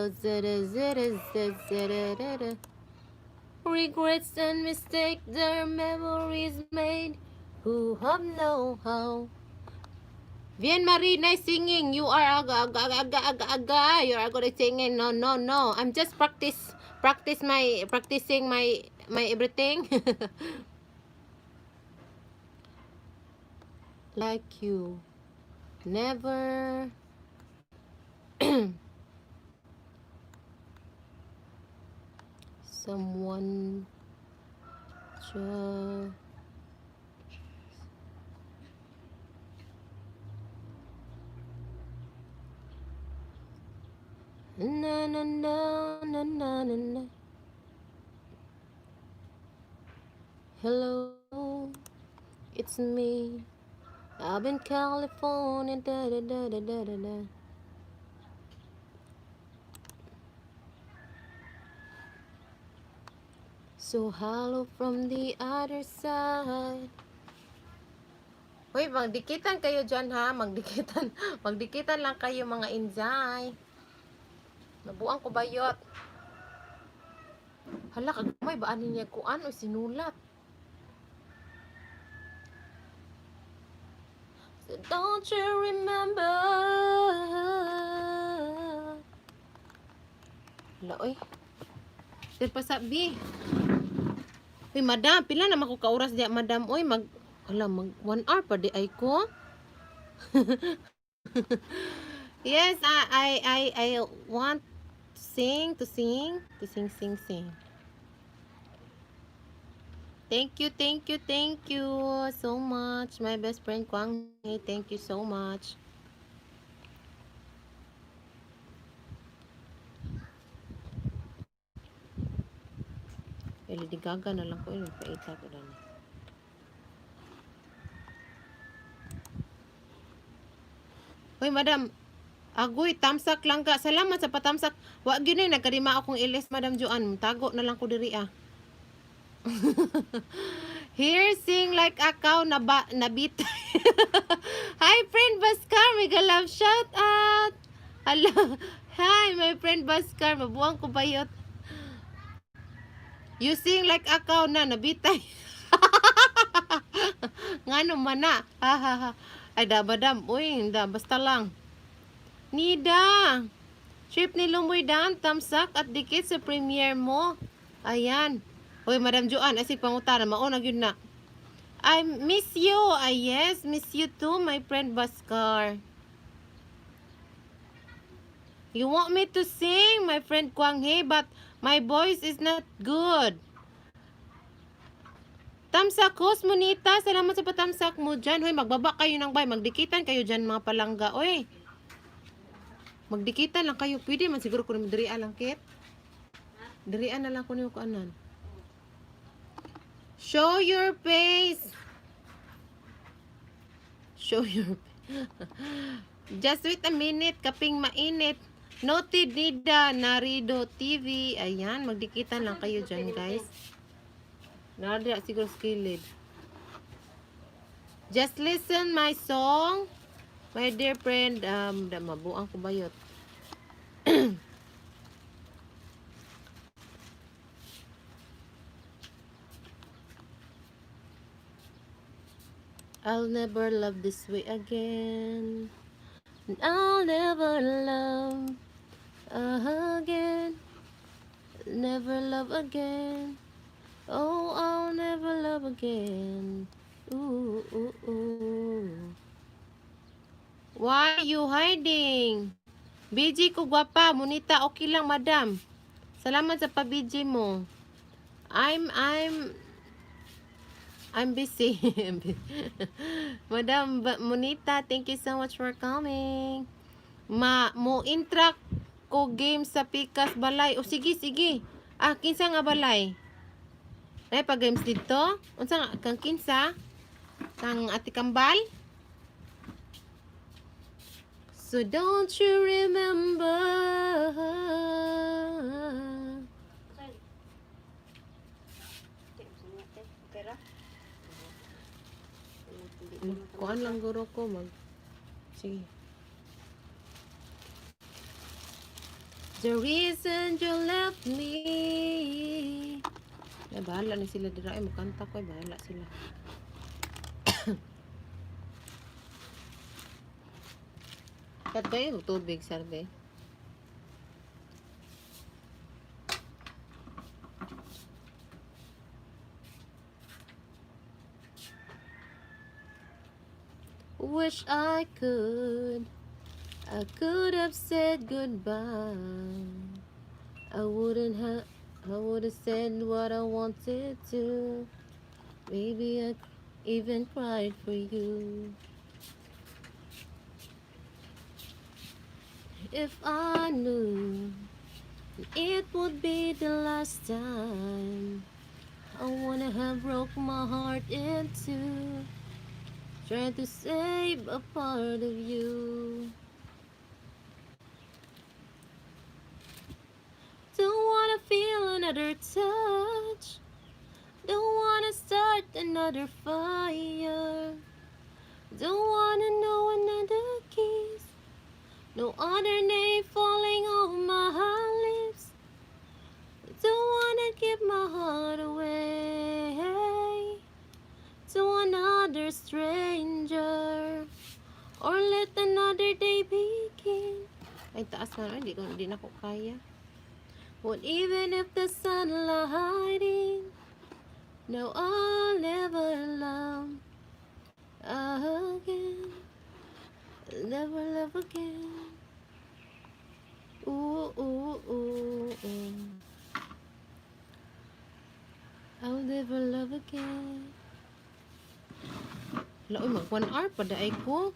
Regrets and mistakes, their memories made. Who have no how. Bien Marie, nice singing. You are aga aga aga aga aga. You are good at singing. No, no, no. I'm just practice my practicing my everything. Like you. Never someone na na na na na na na. Hello, it's me. I've been California da da da da da da da. So hello from the other side. Hoy, magdikitan kayo dyan ha. Magdikitan. Magdikitan lang kayo, mga inzay. Nabuang ko bayot. Hala, kagamay ba ani niya kuan o sinulat? So don't you remember? Hala, oy. Sir pasabi. Uy, madam, pila naman ko ka oras diya, madam. Oy, hala, mag 1 hour pa di ay ko. Yes, I want to sing, to sing, to sing, sing, sing. Thank you, thank you, thank you so much. My best friend Kwang, thank you so much. Eh, Lady Gaga na lang ko. Eh, magpaita ko na. Hoy, madam. Agoy, tamsak lang ka. Salamat sa patamsak. Wa gyud ni nagkarima akong ilis, Madam Joan. Tago na lang ko diri ah. Here, sing like akaw na ba nabit. Hi, friend Baskar. Mega love shout out. Hello. Hi, my friend Baskar. Mabuang ko bayot. You sing like akaw na nabitay. Ngano man na. Ha ha ha. Ay da, madam. Uy, da basta lang. Nida. Trip ni Lumoy Dan, tamsak at dikit sa premiere mo. Ayan. Uy, Madam Joan, asig pangutana, mauna gyud na. I miss you. Ay, yes, miss you too, my friend Baskar. You want me to sing, my friend Kwang Hee, but my voice is not good. Tamsak, host Monita. Salamat sa patamsak mo dyan. Hoy, magbaba kayo ng bay. Magdikitan kayo dyan, mga palangga. Oy. Magdikitan lang kayo. Pwede man siguro kung dirian lang, Kit. Dirian na lang ko niyo kuanan. Show your face. Show your Just wait a minute, kaping mainit. Noted Nida, Narido TV. Ayan, magdikitan lang kayo dyan, guys. Narida siguro skilled. Just listen my song. My dear friend, da, mabuang ko bayot. I'll never love this way again. And I'll never love again. Never love again. Oh, I'll never love again. Ooh, ooh, ooh. Why you hiding? BG ko gwapa, Munita, okay lang, madam. Salamat sa pa-BG mo. I'm busy. Madam Monita, thank you so much for coming. Ma mo interact ko game sa Pikas Balay. O sige, sige. Ah, kinsa nga balay? Ay, pa games dito? Unsa nga kang kinsa? Kang Ate Kambal? So don't you remember? Sorry. Te, gusto niya, te. Okay ra? Hindi ko na Kuan lang guro ko mag. Sige. The reason you left me. Ay, bahala na sila dira. Ay, mukanta ko. Ay, bahala sila. Katay, tubig, sarbe. Wish I could. I could have said goodbye. I wouldn't have. I would have said what I wanted to. Maybe I even cried for you. If I knew it would be the last time, I wanna have broke my heart in two. Trying to save a part of you. Don't wanna feel another touch. Don't wanna start another fire. Don't wanna know another kiss. No other name falling on my lips. Don't wanna give my heart away to another stranger or let another day begin. Ay, taas na. Hindi ko, hindi na ko kaya. But even if the sun hiding, no, I'll never love again. Never love again. Ooh, ooh, ooh, ooh. I'll never love again. Hala, oy, mag 1 hour pa daay ko.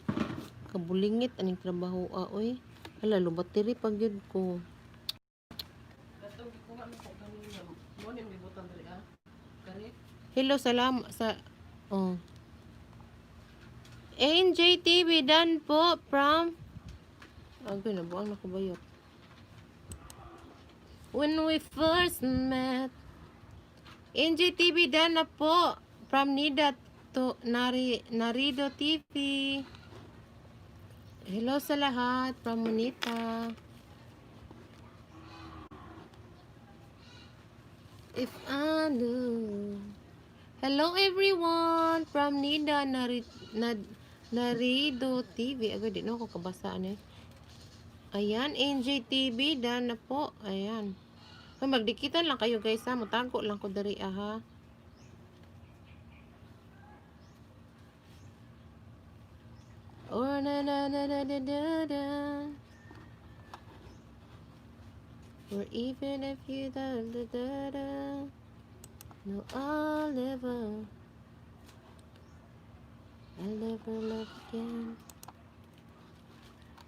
Kabulingit aning trabaho ah, oy. Hala, lubatiri pag yun ko. Katong gikuha na ko kanina. Mo ni gibutan diri ah. Kani. Hello, salam sa oh. NJTV dan po from. Agoy, nabuang na ko bayot. When we first met. NJTV dan na po from Nida to Nari, Narido TV. Hello sa lahat from Monita. If I knew. Hello everyone from Nida Nari, Nad, Narido TV. Agad di no ako kabasa ano eh. Ayan, NJTV dan na po. Ayan. Ay, magdikitan lang kayo guys ha. Mutago lang ko dari ah, ha. Or na na na na na na na. Or even if you da da da da. No, I'll never love again.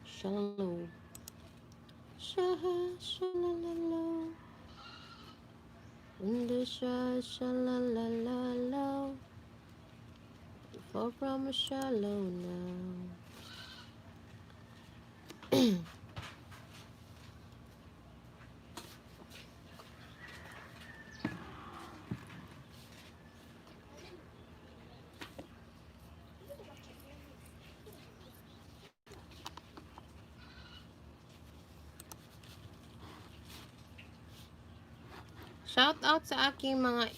Shallow. Sha sha la la la. When sha sha la la la la. Far from a shallow now. Shout out sa aking mga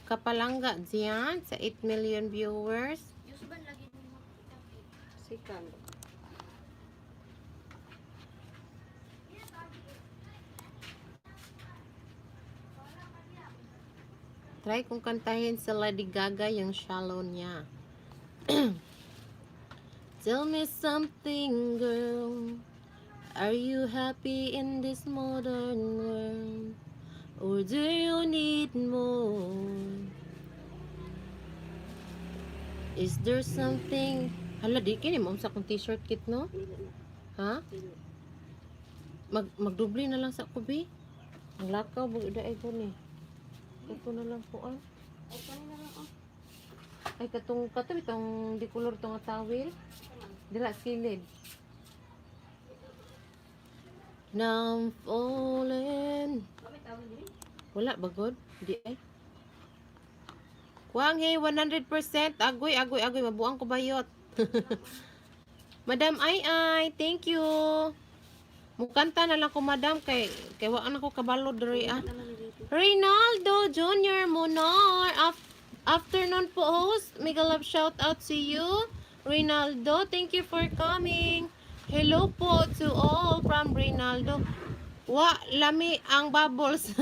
kapalangga diyan sa 8 million viewers. Diyos ba lagi mo makita? Sikan. Try kong kantahin sa Lady Gaga yung Shallow niya. Tell me something, girl. Are you happy in this modern world? Or do you need more? Is there something... Hala, di kini mo sa akong t-shirt kit, no? Ha? Magdubli na lang sa kubi. Ang lakaw, bug ay ko ni. Ito na lang po, ah. Ay, kanina lang oh. Ay, katong kato itong di kolor tong tawil. Dira silid. Now I'm falling. Kami tawag din. Wala bagod. Di ay. Kuang hey, 100%. Agoy, agoy, agoy. Mabuang ko bayot. Madam Ay Ay, thank you. Mukanta na lang ko madam kay wa na ko kabalo diri ah. Reynaldo Jr. Monar. Afternoon po host. Mega love shout out to you. Reynaldo, thank you for coming. Hello po to all from Reynaldo. Wa, lami ang bubbles.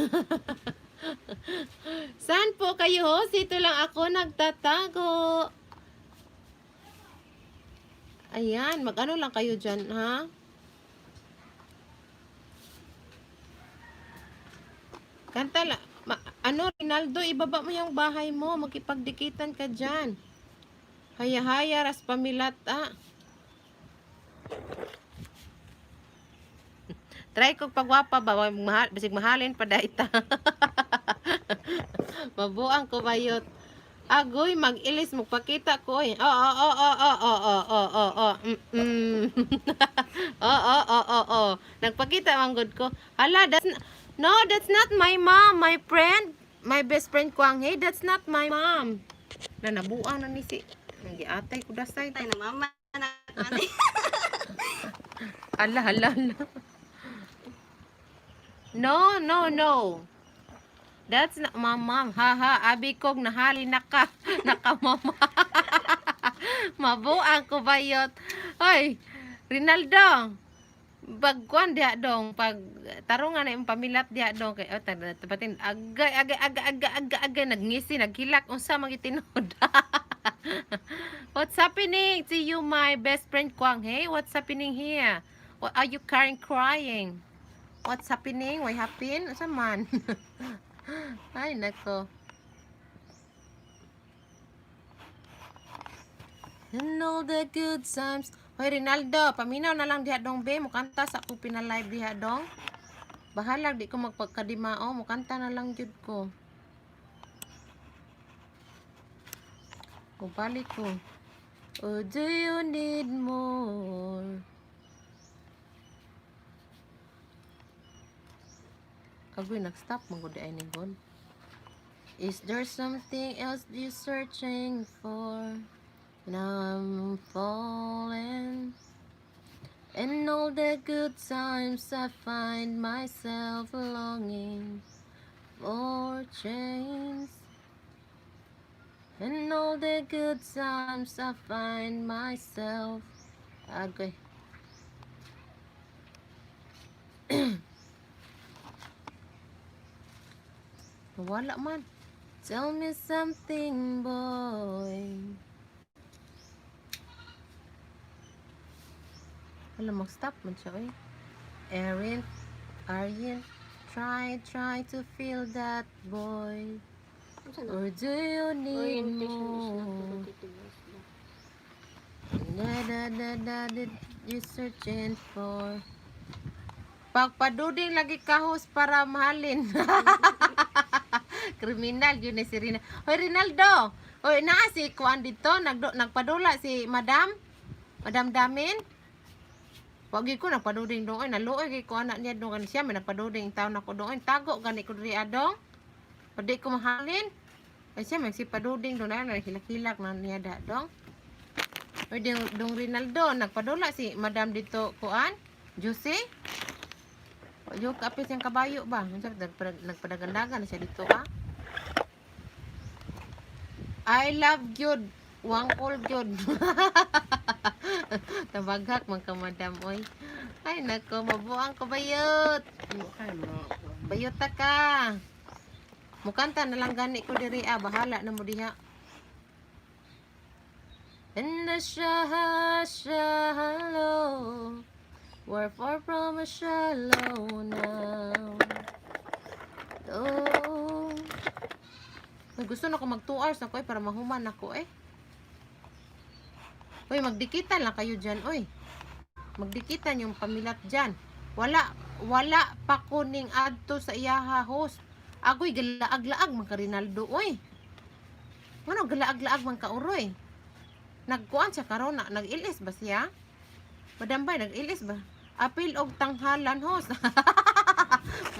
Saan po kayo host? Dito lang ako nagtatago. Ayan, mag-ano lang kayo dyan, ha? Kanta la. Ano, Rinaldo, ibaba mo yung bahay mo. Makipagdikitan ka dyan. Haya-haya, ras pamilat, ah. Try ko pagwapa ba? Mahal, basig mahalin pa daita. Mabuang ko bayot. Agoy, mag-ilis, magpakita ko eh. Oo, oo, oo, oo, oo, oo, oo, oo. Oo, oo, oo, oo, oo. Nagpakita man gud ko. Hala, that's no, that's not my mom, my friend. My best friend Kwang. Hey, that's not my mom. Na nabuang na ni si. Giatay ko dasay. Tayo na mama na ano. Ala, ala, ala. No, no, no. That's not my mom. Ha ha, abi kog nahali na ka. Naka mama. Mabuang ko bayot. Hoy, Rinaldo. Pagkuan diha dong, pag tarungan na yung pamilat diha dong kay oh, tapatin agay agay agay agay agay agay nagngisi naghilak unsa man gitinuod. What's happening to you, my best friend Kwang? Hey, what's happening here? What are you crying crying? What's happening? Why happen? Unsa man? Ay, nako. And all the good times. Hoy, Rinaldo, paminaw na lang diha dong, be. Mukanta sa ako pinalive diha dong. Bahalag, di ko magpagkadimao. Mukanta na lang jud ko. Kubalik ko. Oh, do you need more? Agoy, nag-stop. Magod ay ni God. Is there something else you're searching for? Now I'm falling. And all the good times I find myself longing for change. And all the good times I find myself. Agoy. Wala man. Tell me something, boy. Wala, mag-stop man siya, eh. Erin, Ariel, try, try to feel that boy. Or do you need Orientation is not more? rotated. Da da da da did you searching for? Pagpaduding lagi kahos para mahalin. Kriminal yun eh si Rina. Hoy Rinaldo. Hoy naa si kuan dito nagpadula si Madam. Madam Damin. Wag gyud ko nagpaduding dong ay naluoy kay ko anak niya dong kan siya may nagpaduding taon ako dong ay tago gani ko diri adong. Pwede ko mahalin. Ay siya may si paduding dong na hilak-hilak na niya da dong. Oy dong, dong Rinaldo nagpadula si Madam dito kuan. Juicy. Wa kapis yung kabayo ba? Unsa nagpadagandagan na siya dito ah. I love gyud. Wangkol gyud. Tabaghak man ka madam oy. Ay nako, mabuang ko bayot. Okay, mga Bayot ta ka. Mukanta na lang gani ko diri ah, bahala na mo diha. And the shallow. We're far from a shallow now. Oh. May gusto na ko mag 2 hours na ko eh, para mahuman ako eh. Uy, magdikitan lang kayo dyan, uy. Magdikitan yung pamilat dyan. Wala, wala pa ko ning adto sa iyaha host. Agoy, galaag-laag man ka Rinaldo, uy. Ano, galaag-laag man ka uroy. Nagkuan siya karon na, nag-ilis ba siya? Madam Bay, nag-ilis ba? Apil og tanghalan, host.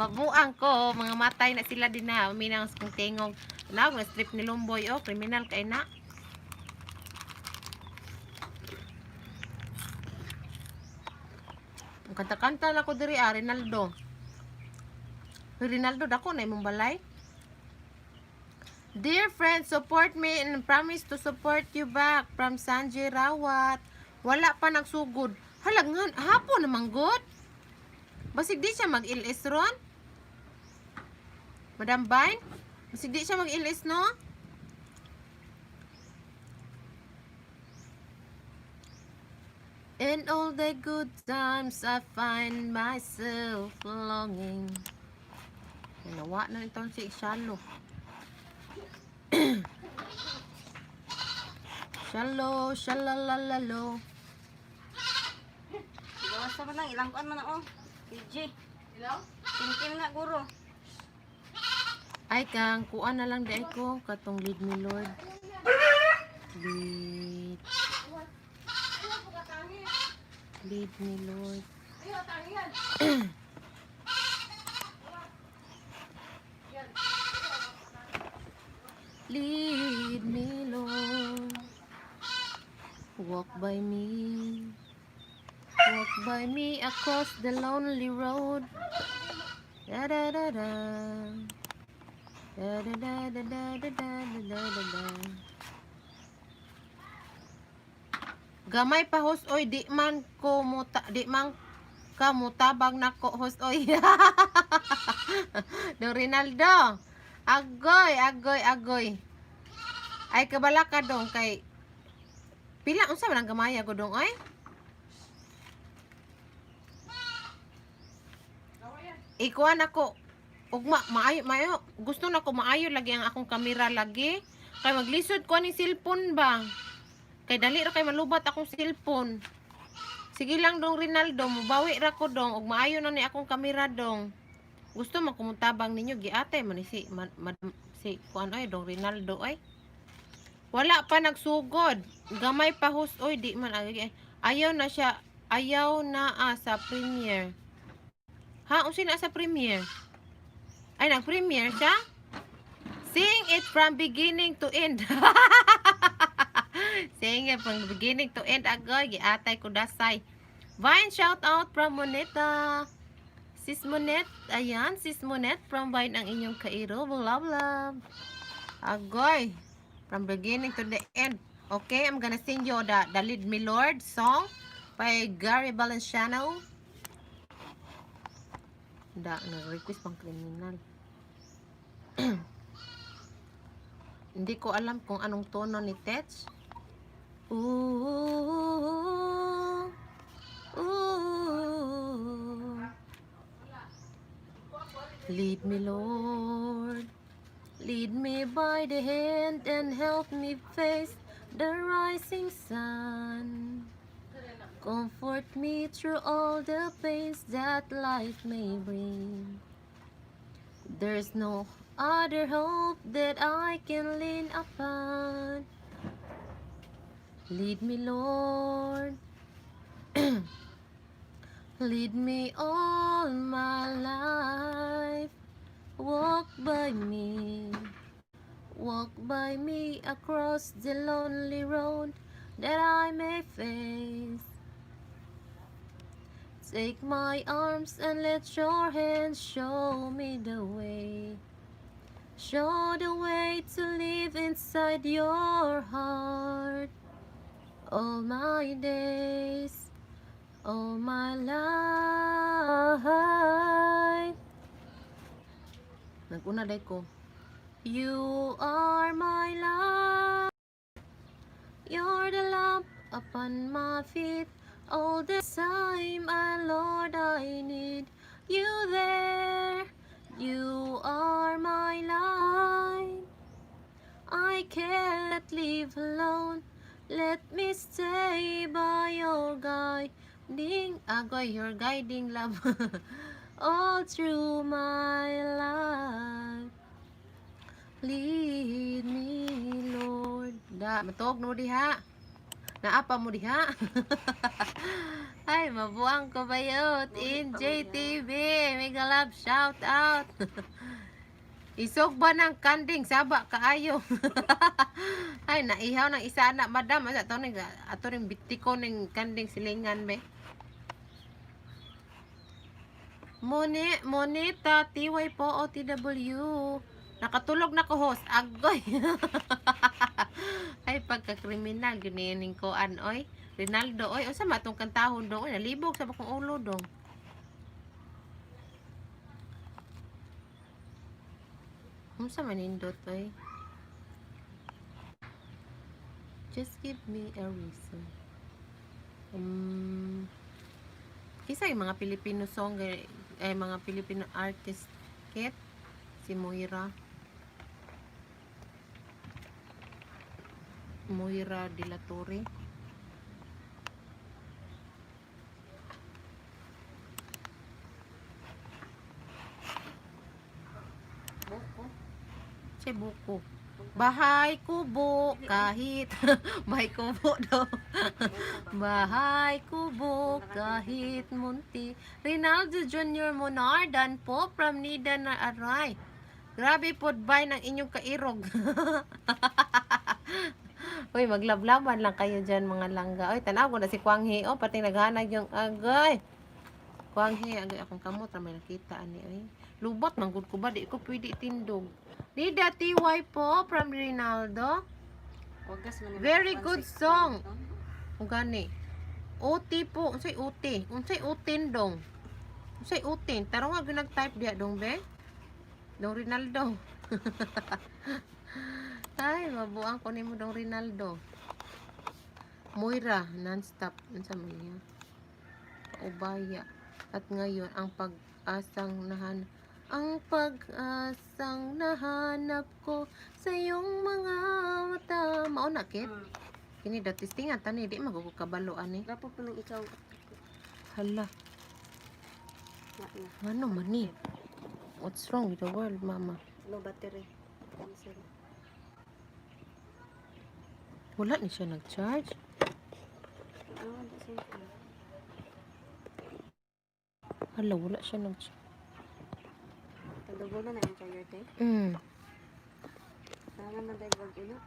Mabuang ko, mga matay na sila din na. Minang kong tingog. Tanaw, na strip ni Lumboy, oh, kriminal kay na. Ang kanta-kanta na ko diri ah, Rinaldo. Uy, Rinaldo, dako na imong balay. Dear friends, support me and promise to support you back from Sanjay Rawat. Wala pa nagsugod. Halag nga, hapon naman good. Basig di siya mag-LS ron. Madam Bine, basig di siya mag-LS, no? In all the good times, I find myself longing. Nawa na itong si Shalo. Shalo, shalalalalo. Gawas pa lang ilang kuan man na oh. PJ. Ilaw? Kimkim na guro. Ay, kang kuan na lang dahil ko. Katong lead me, Lord. Lead. Lead me, Lord. Lead me, Lord. Walk by me. Walk by me across the lonely road. Da da da da. Da da da da da da da da da da. Gamay pa host oy di man ko muta di man ka mutabang nako host oy. Don Rinaldo. Agoy, agoy, agoy. Ay kabala ka dong kay pila unsa man ang gamaya ko dong oy? Ikuan ako ugma maayo maayo gusto na ko maayo lagi ang akong kamera lagi kay maglisod ko ani cellphone ba kay dali ra kay malubat akong cellphone. Sige lang dong Rinaldo, mubawi ra ko dong ug maayo na ni akong kamera dong. Gusto man kumutabang ninyo giatay man ni si man, madam- si kuan oy dong Rinaldo oy. Wala pa nagsugod, gamay pa host oy di man ayaw na siya, ayaw na ah, sa premiere. Ha, unsa na sa premiere? Ay, nag-premiere siya? Sing it from beginning to end. Sing it from beginning to end. Agoy, giatay ko dasay. Vine, shout out from Moneta. Sis Monet, ayan, Sis Monet from Vine ang inyong kairo. Love, love. Agoy, from beginning to the end. Okay, I'm gonna sing you the Lead Me Lord song by Gary Valenciano. Da, nag-request pang kriminal. Hindi ko alam kung anong tono ni Tetch. Ooh, ooh. Lead me, Lord. Lead me by the hand and help me face the rising sun. Comfort me through all the pains that life may bring. There's no other hope that I can lean upon. Lead me, Lord. Lead me all my life. Walk by me. Walk by me across the lonely road that I may face. Take my arms and let your hands show me the way. Show the way to live inside your heart. All my days, all my life. Naguna day ko. You are my light. You're the lamp upon my feet. All the time, ah, Lord, I need you there. You are my light. I can't live alone. Let me stay by your guiding, agoy, your guiding love all through my life. Lead me, Lord. Da, matuog no diha. Naapa mo diha. Ay, mabuang ko bayot in JTV. Mega love shout out. Isog ba ng kanding saba kaayo? Ay, naihaw ng isa na madam. Asa to ning ato ring bitiko ning kanding silingan be. Moni, Monita, TY po o TW. Nakatulog na ko host. Agoy. Ay, pagka-kriminal, ginining koan, oy. Rinaldo, oy. Unsa man atong kantahon dong? Oy, nalibog sa bakong ulo dong. Unsa man nindot, oy? Just give me a reason. Kisa yung mga Filipino song, eh, mga Filipino artist, Kit, si Moira. Moira de la Torre. Buko. Si Buko. Bahay kubo kahit bahay kubo daw. Bahay kubo kahit munti. Rinaldo Jr. Monardan po from Nida na Aray. Grabe po bay ng inyong kairog. Uy, maglablaban lang kayo dyan mga langga. Uy, tanaw ko na si Kwang Hee. Oh, pati naghanag yung agay. Kwang Hee, agay akong kamot. Ramay nakita ani. Uy. Lubot, manggod ko ba? Di ko pwede itindog. Nida TY po from Rinaldo. Wagas man. Very good song. Kung gani. OT po. Unsay OT? Unsay utin dong? Unsay utin? Tarong nga ginag-type diya dong be? Dong Rinaldo. Ay, mabuang ko nimo dong Rinaldo. Moira, non-stop. Unsa man niya? Paubaya. At ngayon, ang pag-asang nahanap ko sa iyong mga mata. Mao na, Kit? Kini daw testingan tani di magugo kabalo ani. Gapo po nang ikaw. Hala, Na na. ano man ni? What's wrong with the world, mama? Low battery. Cancel. Wala ni siya nag-charge. Ah, da cellphone. Hala, wala siya nag-charge. Tadugo na na yung charger te. Tama na dahil wag ina.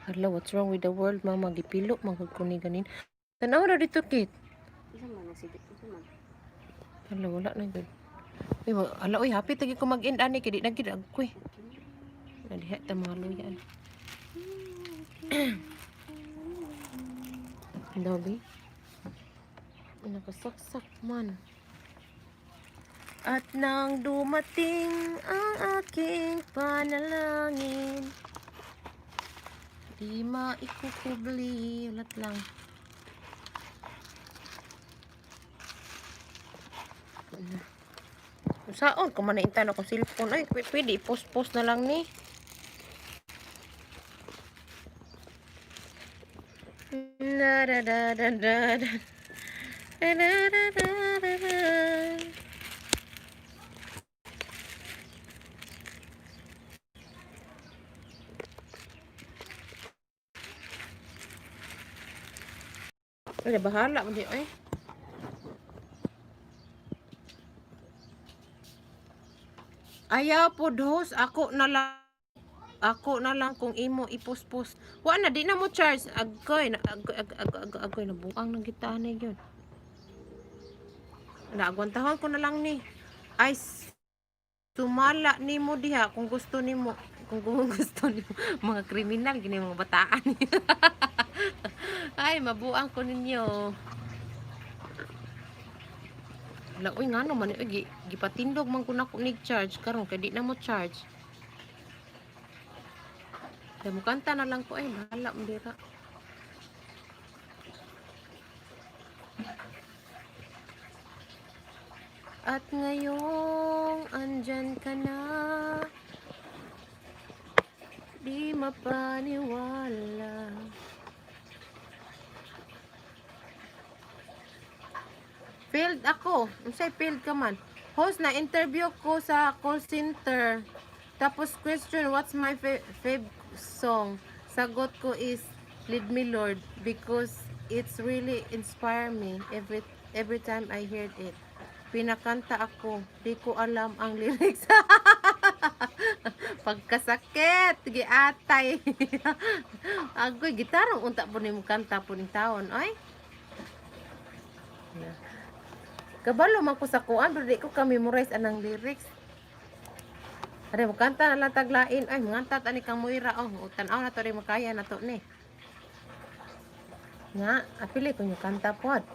Hala, what's wrong with the world, mama? Gipilo, manggod ko ni ganin. Tanaw na dito, Kit. Isa man nagsibi. Isa man. Hala, wala na gud. Uy, hala, uy, happy tagi ko mag-end ani kay di na gid agkoy. Nadiha ta mga luyan. Dobi. Nakasaksak man. At nang dumating ang aking panalangin, di maikukubli. Ulat lang. Saon, kung manaintan ako cellphone. Ay, pwede, i-post-post na lang ni. Na da da da da da. Da da da da da da. Ay, bahala mo di ay. Ayaw po host, ako na lang kung imo ipuspos. Wa na di na mo charge. Agoy na agoy agoy agoy agoy, agoy nabuang nang kita na yun. Naagwantahon ko na lang ni. Ay sumala nimo diha kung gusto nimo kung gusto nimo mga kriminal gini mga bataan. Ay mabuang ko ninyo. Ala, uy, ngano man, uy, gipatindog man ko nako nig charge karon kay di na mo charge. Kaya mo kanta na lang ko ay bahala mo dira. At ngayong andyan ka na, di mapaniwala. Failed ako. Unsay failed ka man? Host, na interview ko sa call center. Tapos question, what's my fav song? Sagot ko is Lead Me Lord because it's really inspire me every time I heard it. Pinakanta ako. Di ko alam ang lyrics. Pagkasakit, giatay. Agoy, gitarong unta po ni mo kanta po ning taon, ay. Na. Kabalo man ko sa kuan, pero di ko ka-memorize anang lyrics. Are mo kanta na lang taglain. Ay, manganta ta ni kang Moira oh. Tan-aw na to rin makaya na to ni. Nga, apili ko yung kanta pod.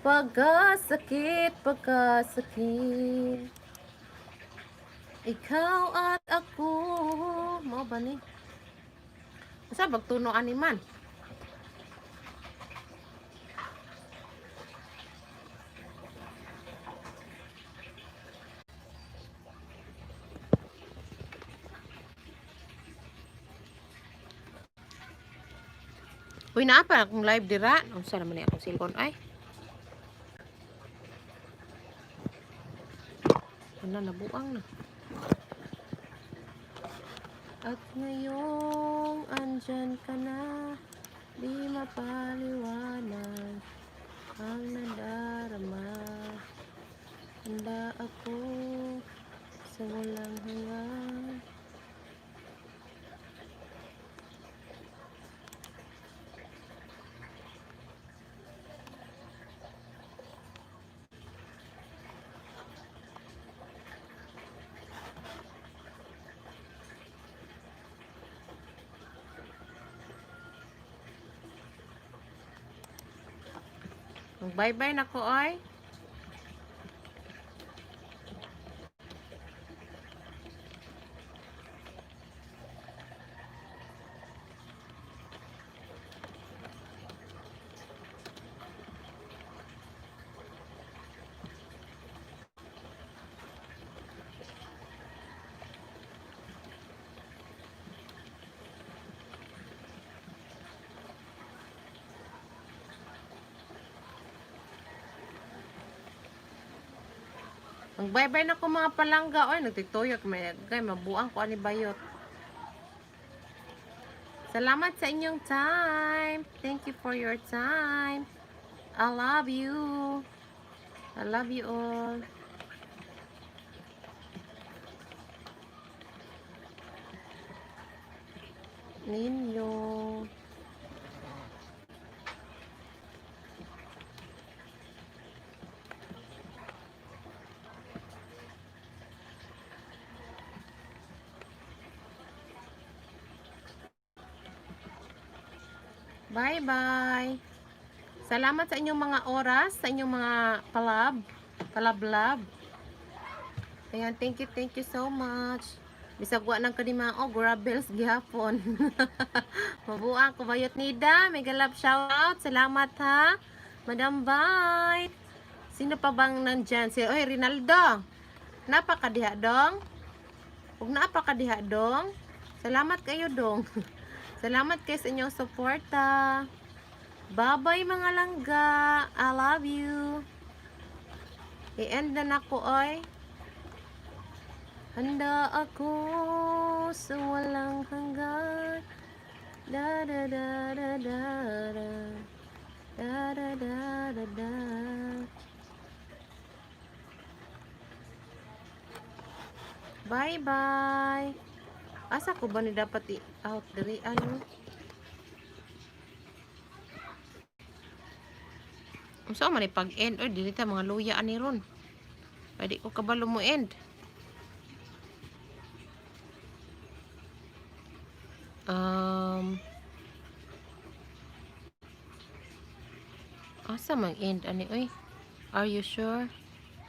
Pagkasakit, pagkasakit. Ikaw at ako. Mao ba ni? Unsa bagtuno ani man? Uy, naa pa akong live dira. Unsa naman ni akong cellphone ay? Ano, nabuang na. At ngayong andyan ka na, di mapaliwanag ang nadarama. Handa ako sa walang hanggan. Bye-bye na ko, ay. Mag-bye-bye na ko mga palangga. Oy, nagtituyok. May, kay, mabuang ko ani bayot. Salamat sa inyong time. Thank you for your time. I love you. I love you all. Ninyo. Bye-bye. Salamat sa inyong mga oras, sa inyong mga palab, palablab. Ayan, thank you so much. Bisag wa nang kanima oh, grabels gihapon. Mabuang ko bayot nida, mega love shout out. Salamat ha. Madam Bite. Sino pa bang nandyan? Si Oy, Rinaldo. Napakadiha dong. Ug napakadiha dong. Salamat kayo dong. Salamat kayo sa inyong suporta. Bye-bye mga langga. I love you. I-end na nako oy. Handa ako sa walang hanggan. Da da da da da da. Da da da da da. Bye-bye. Asa ko ba ni dapat i-out diri ano? Unsa man ni pag-end oy dili ta mga luya ani ron. Pwede ko kabalo mo end. Asa mang end ani oy? Are you sure?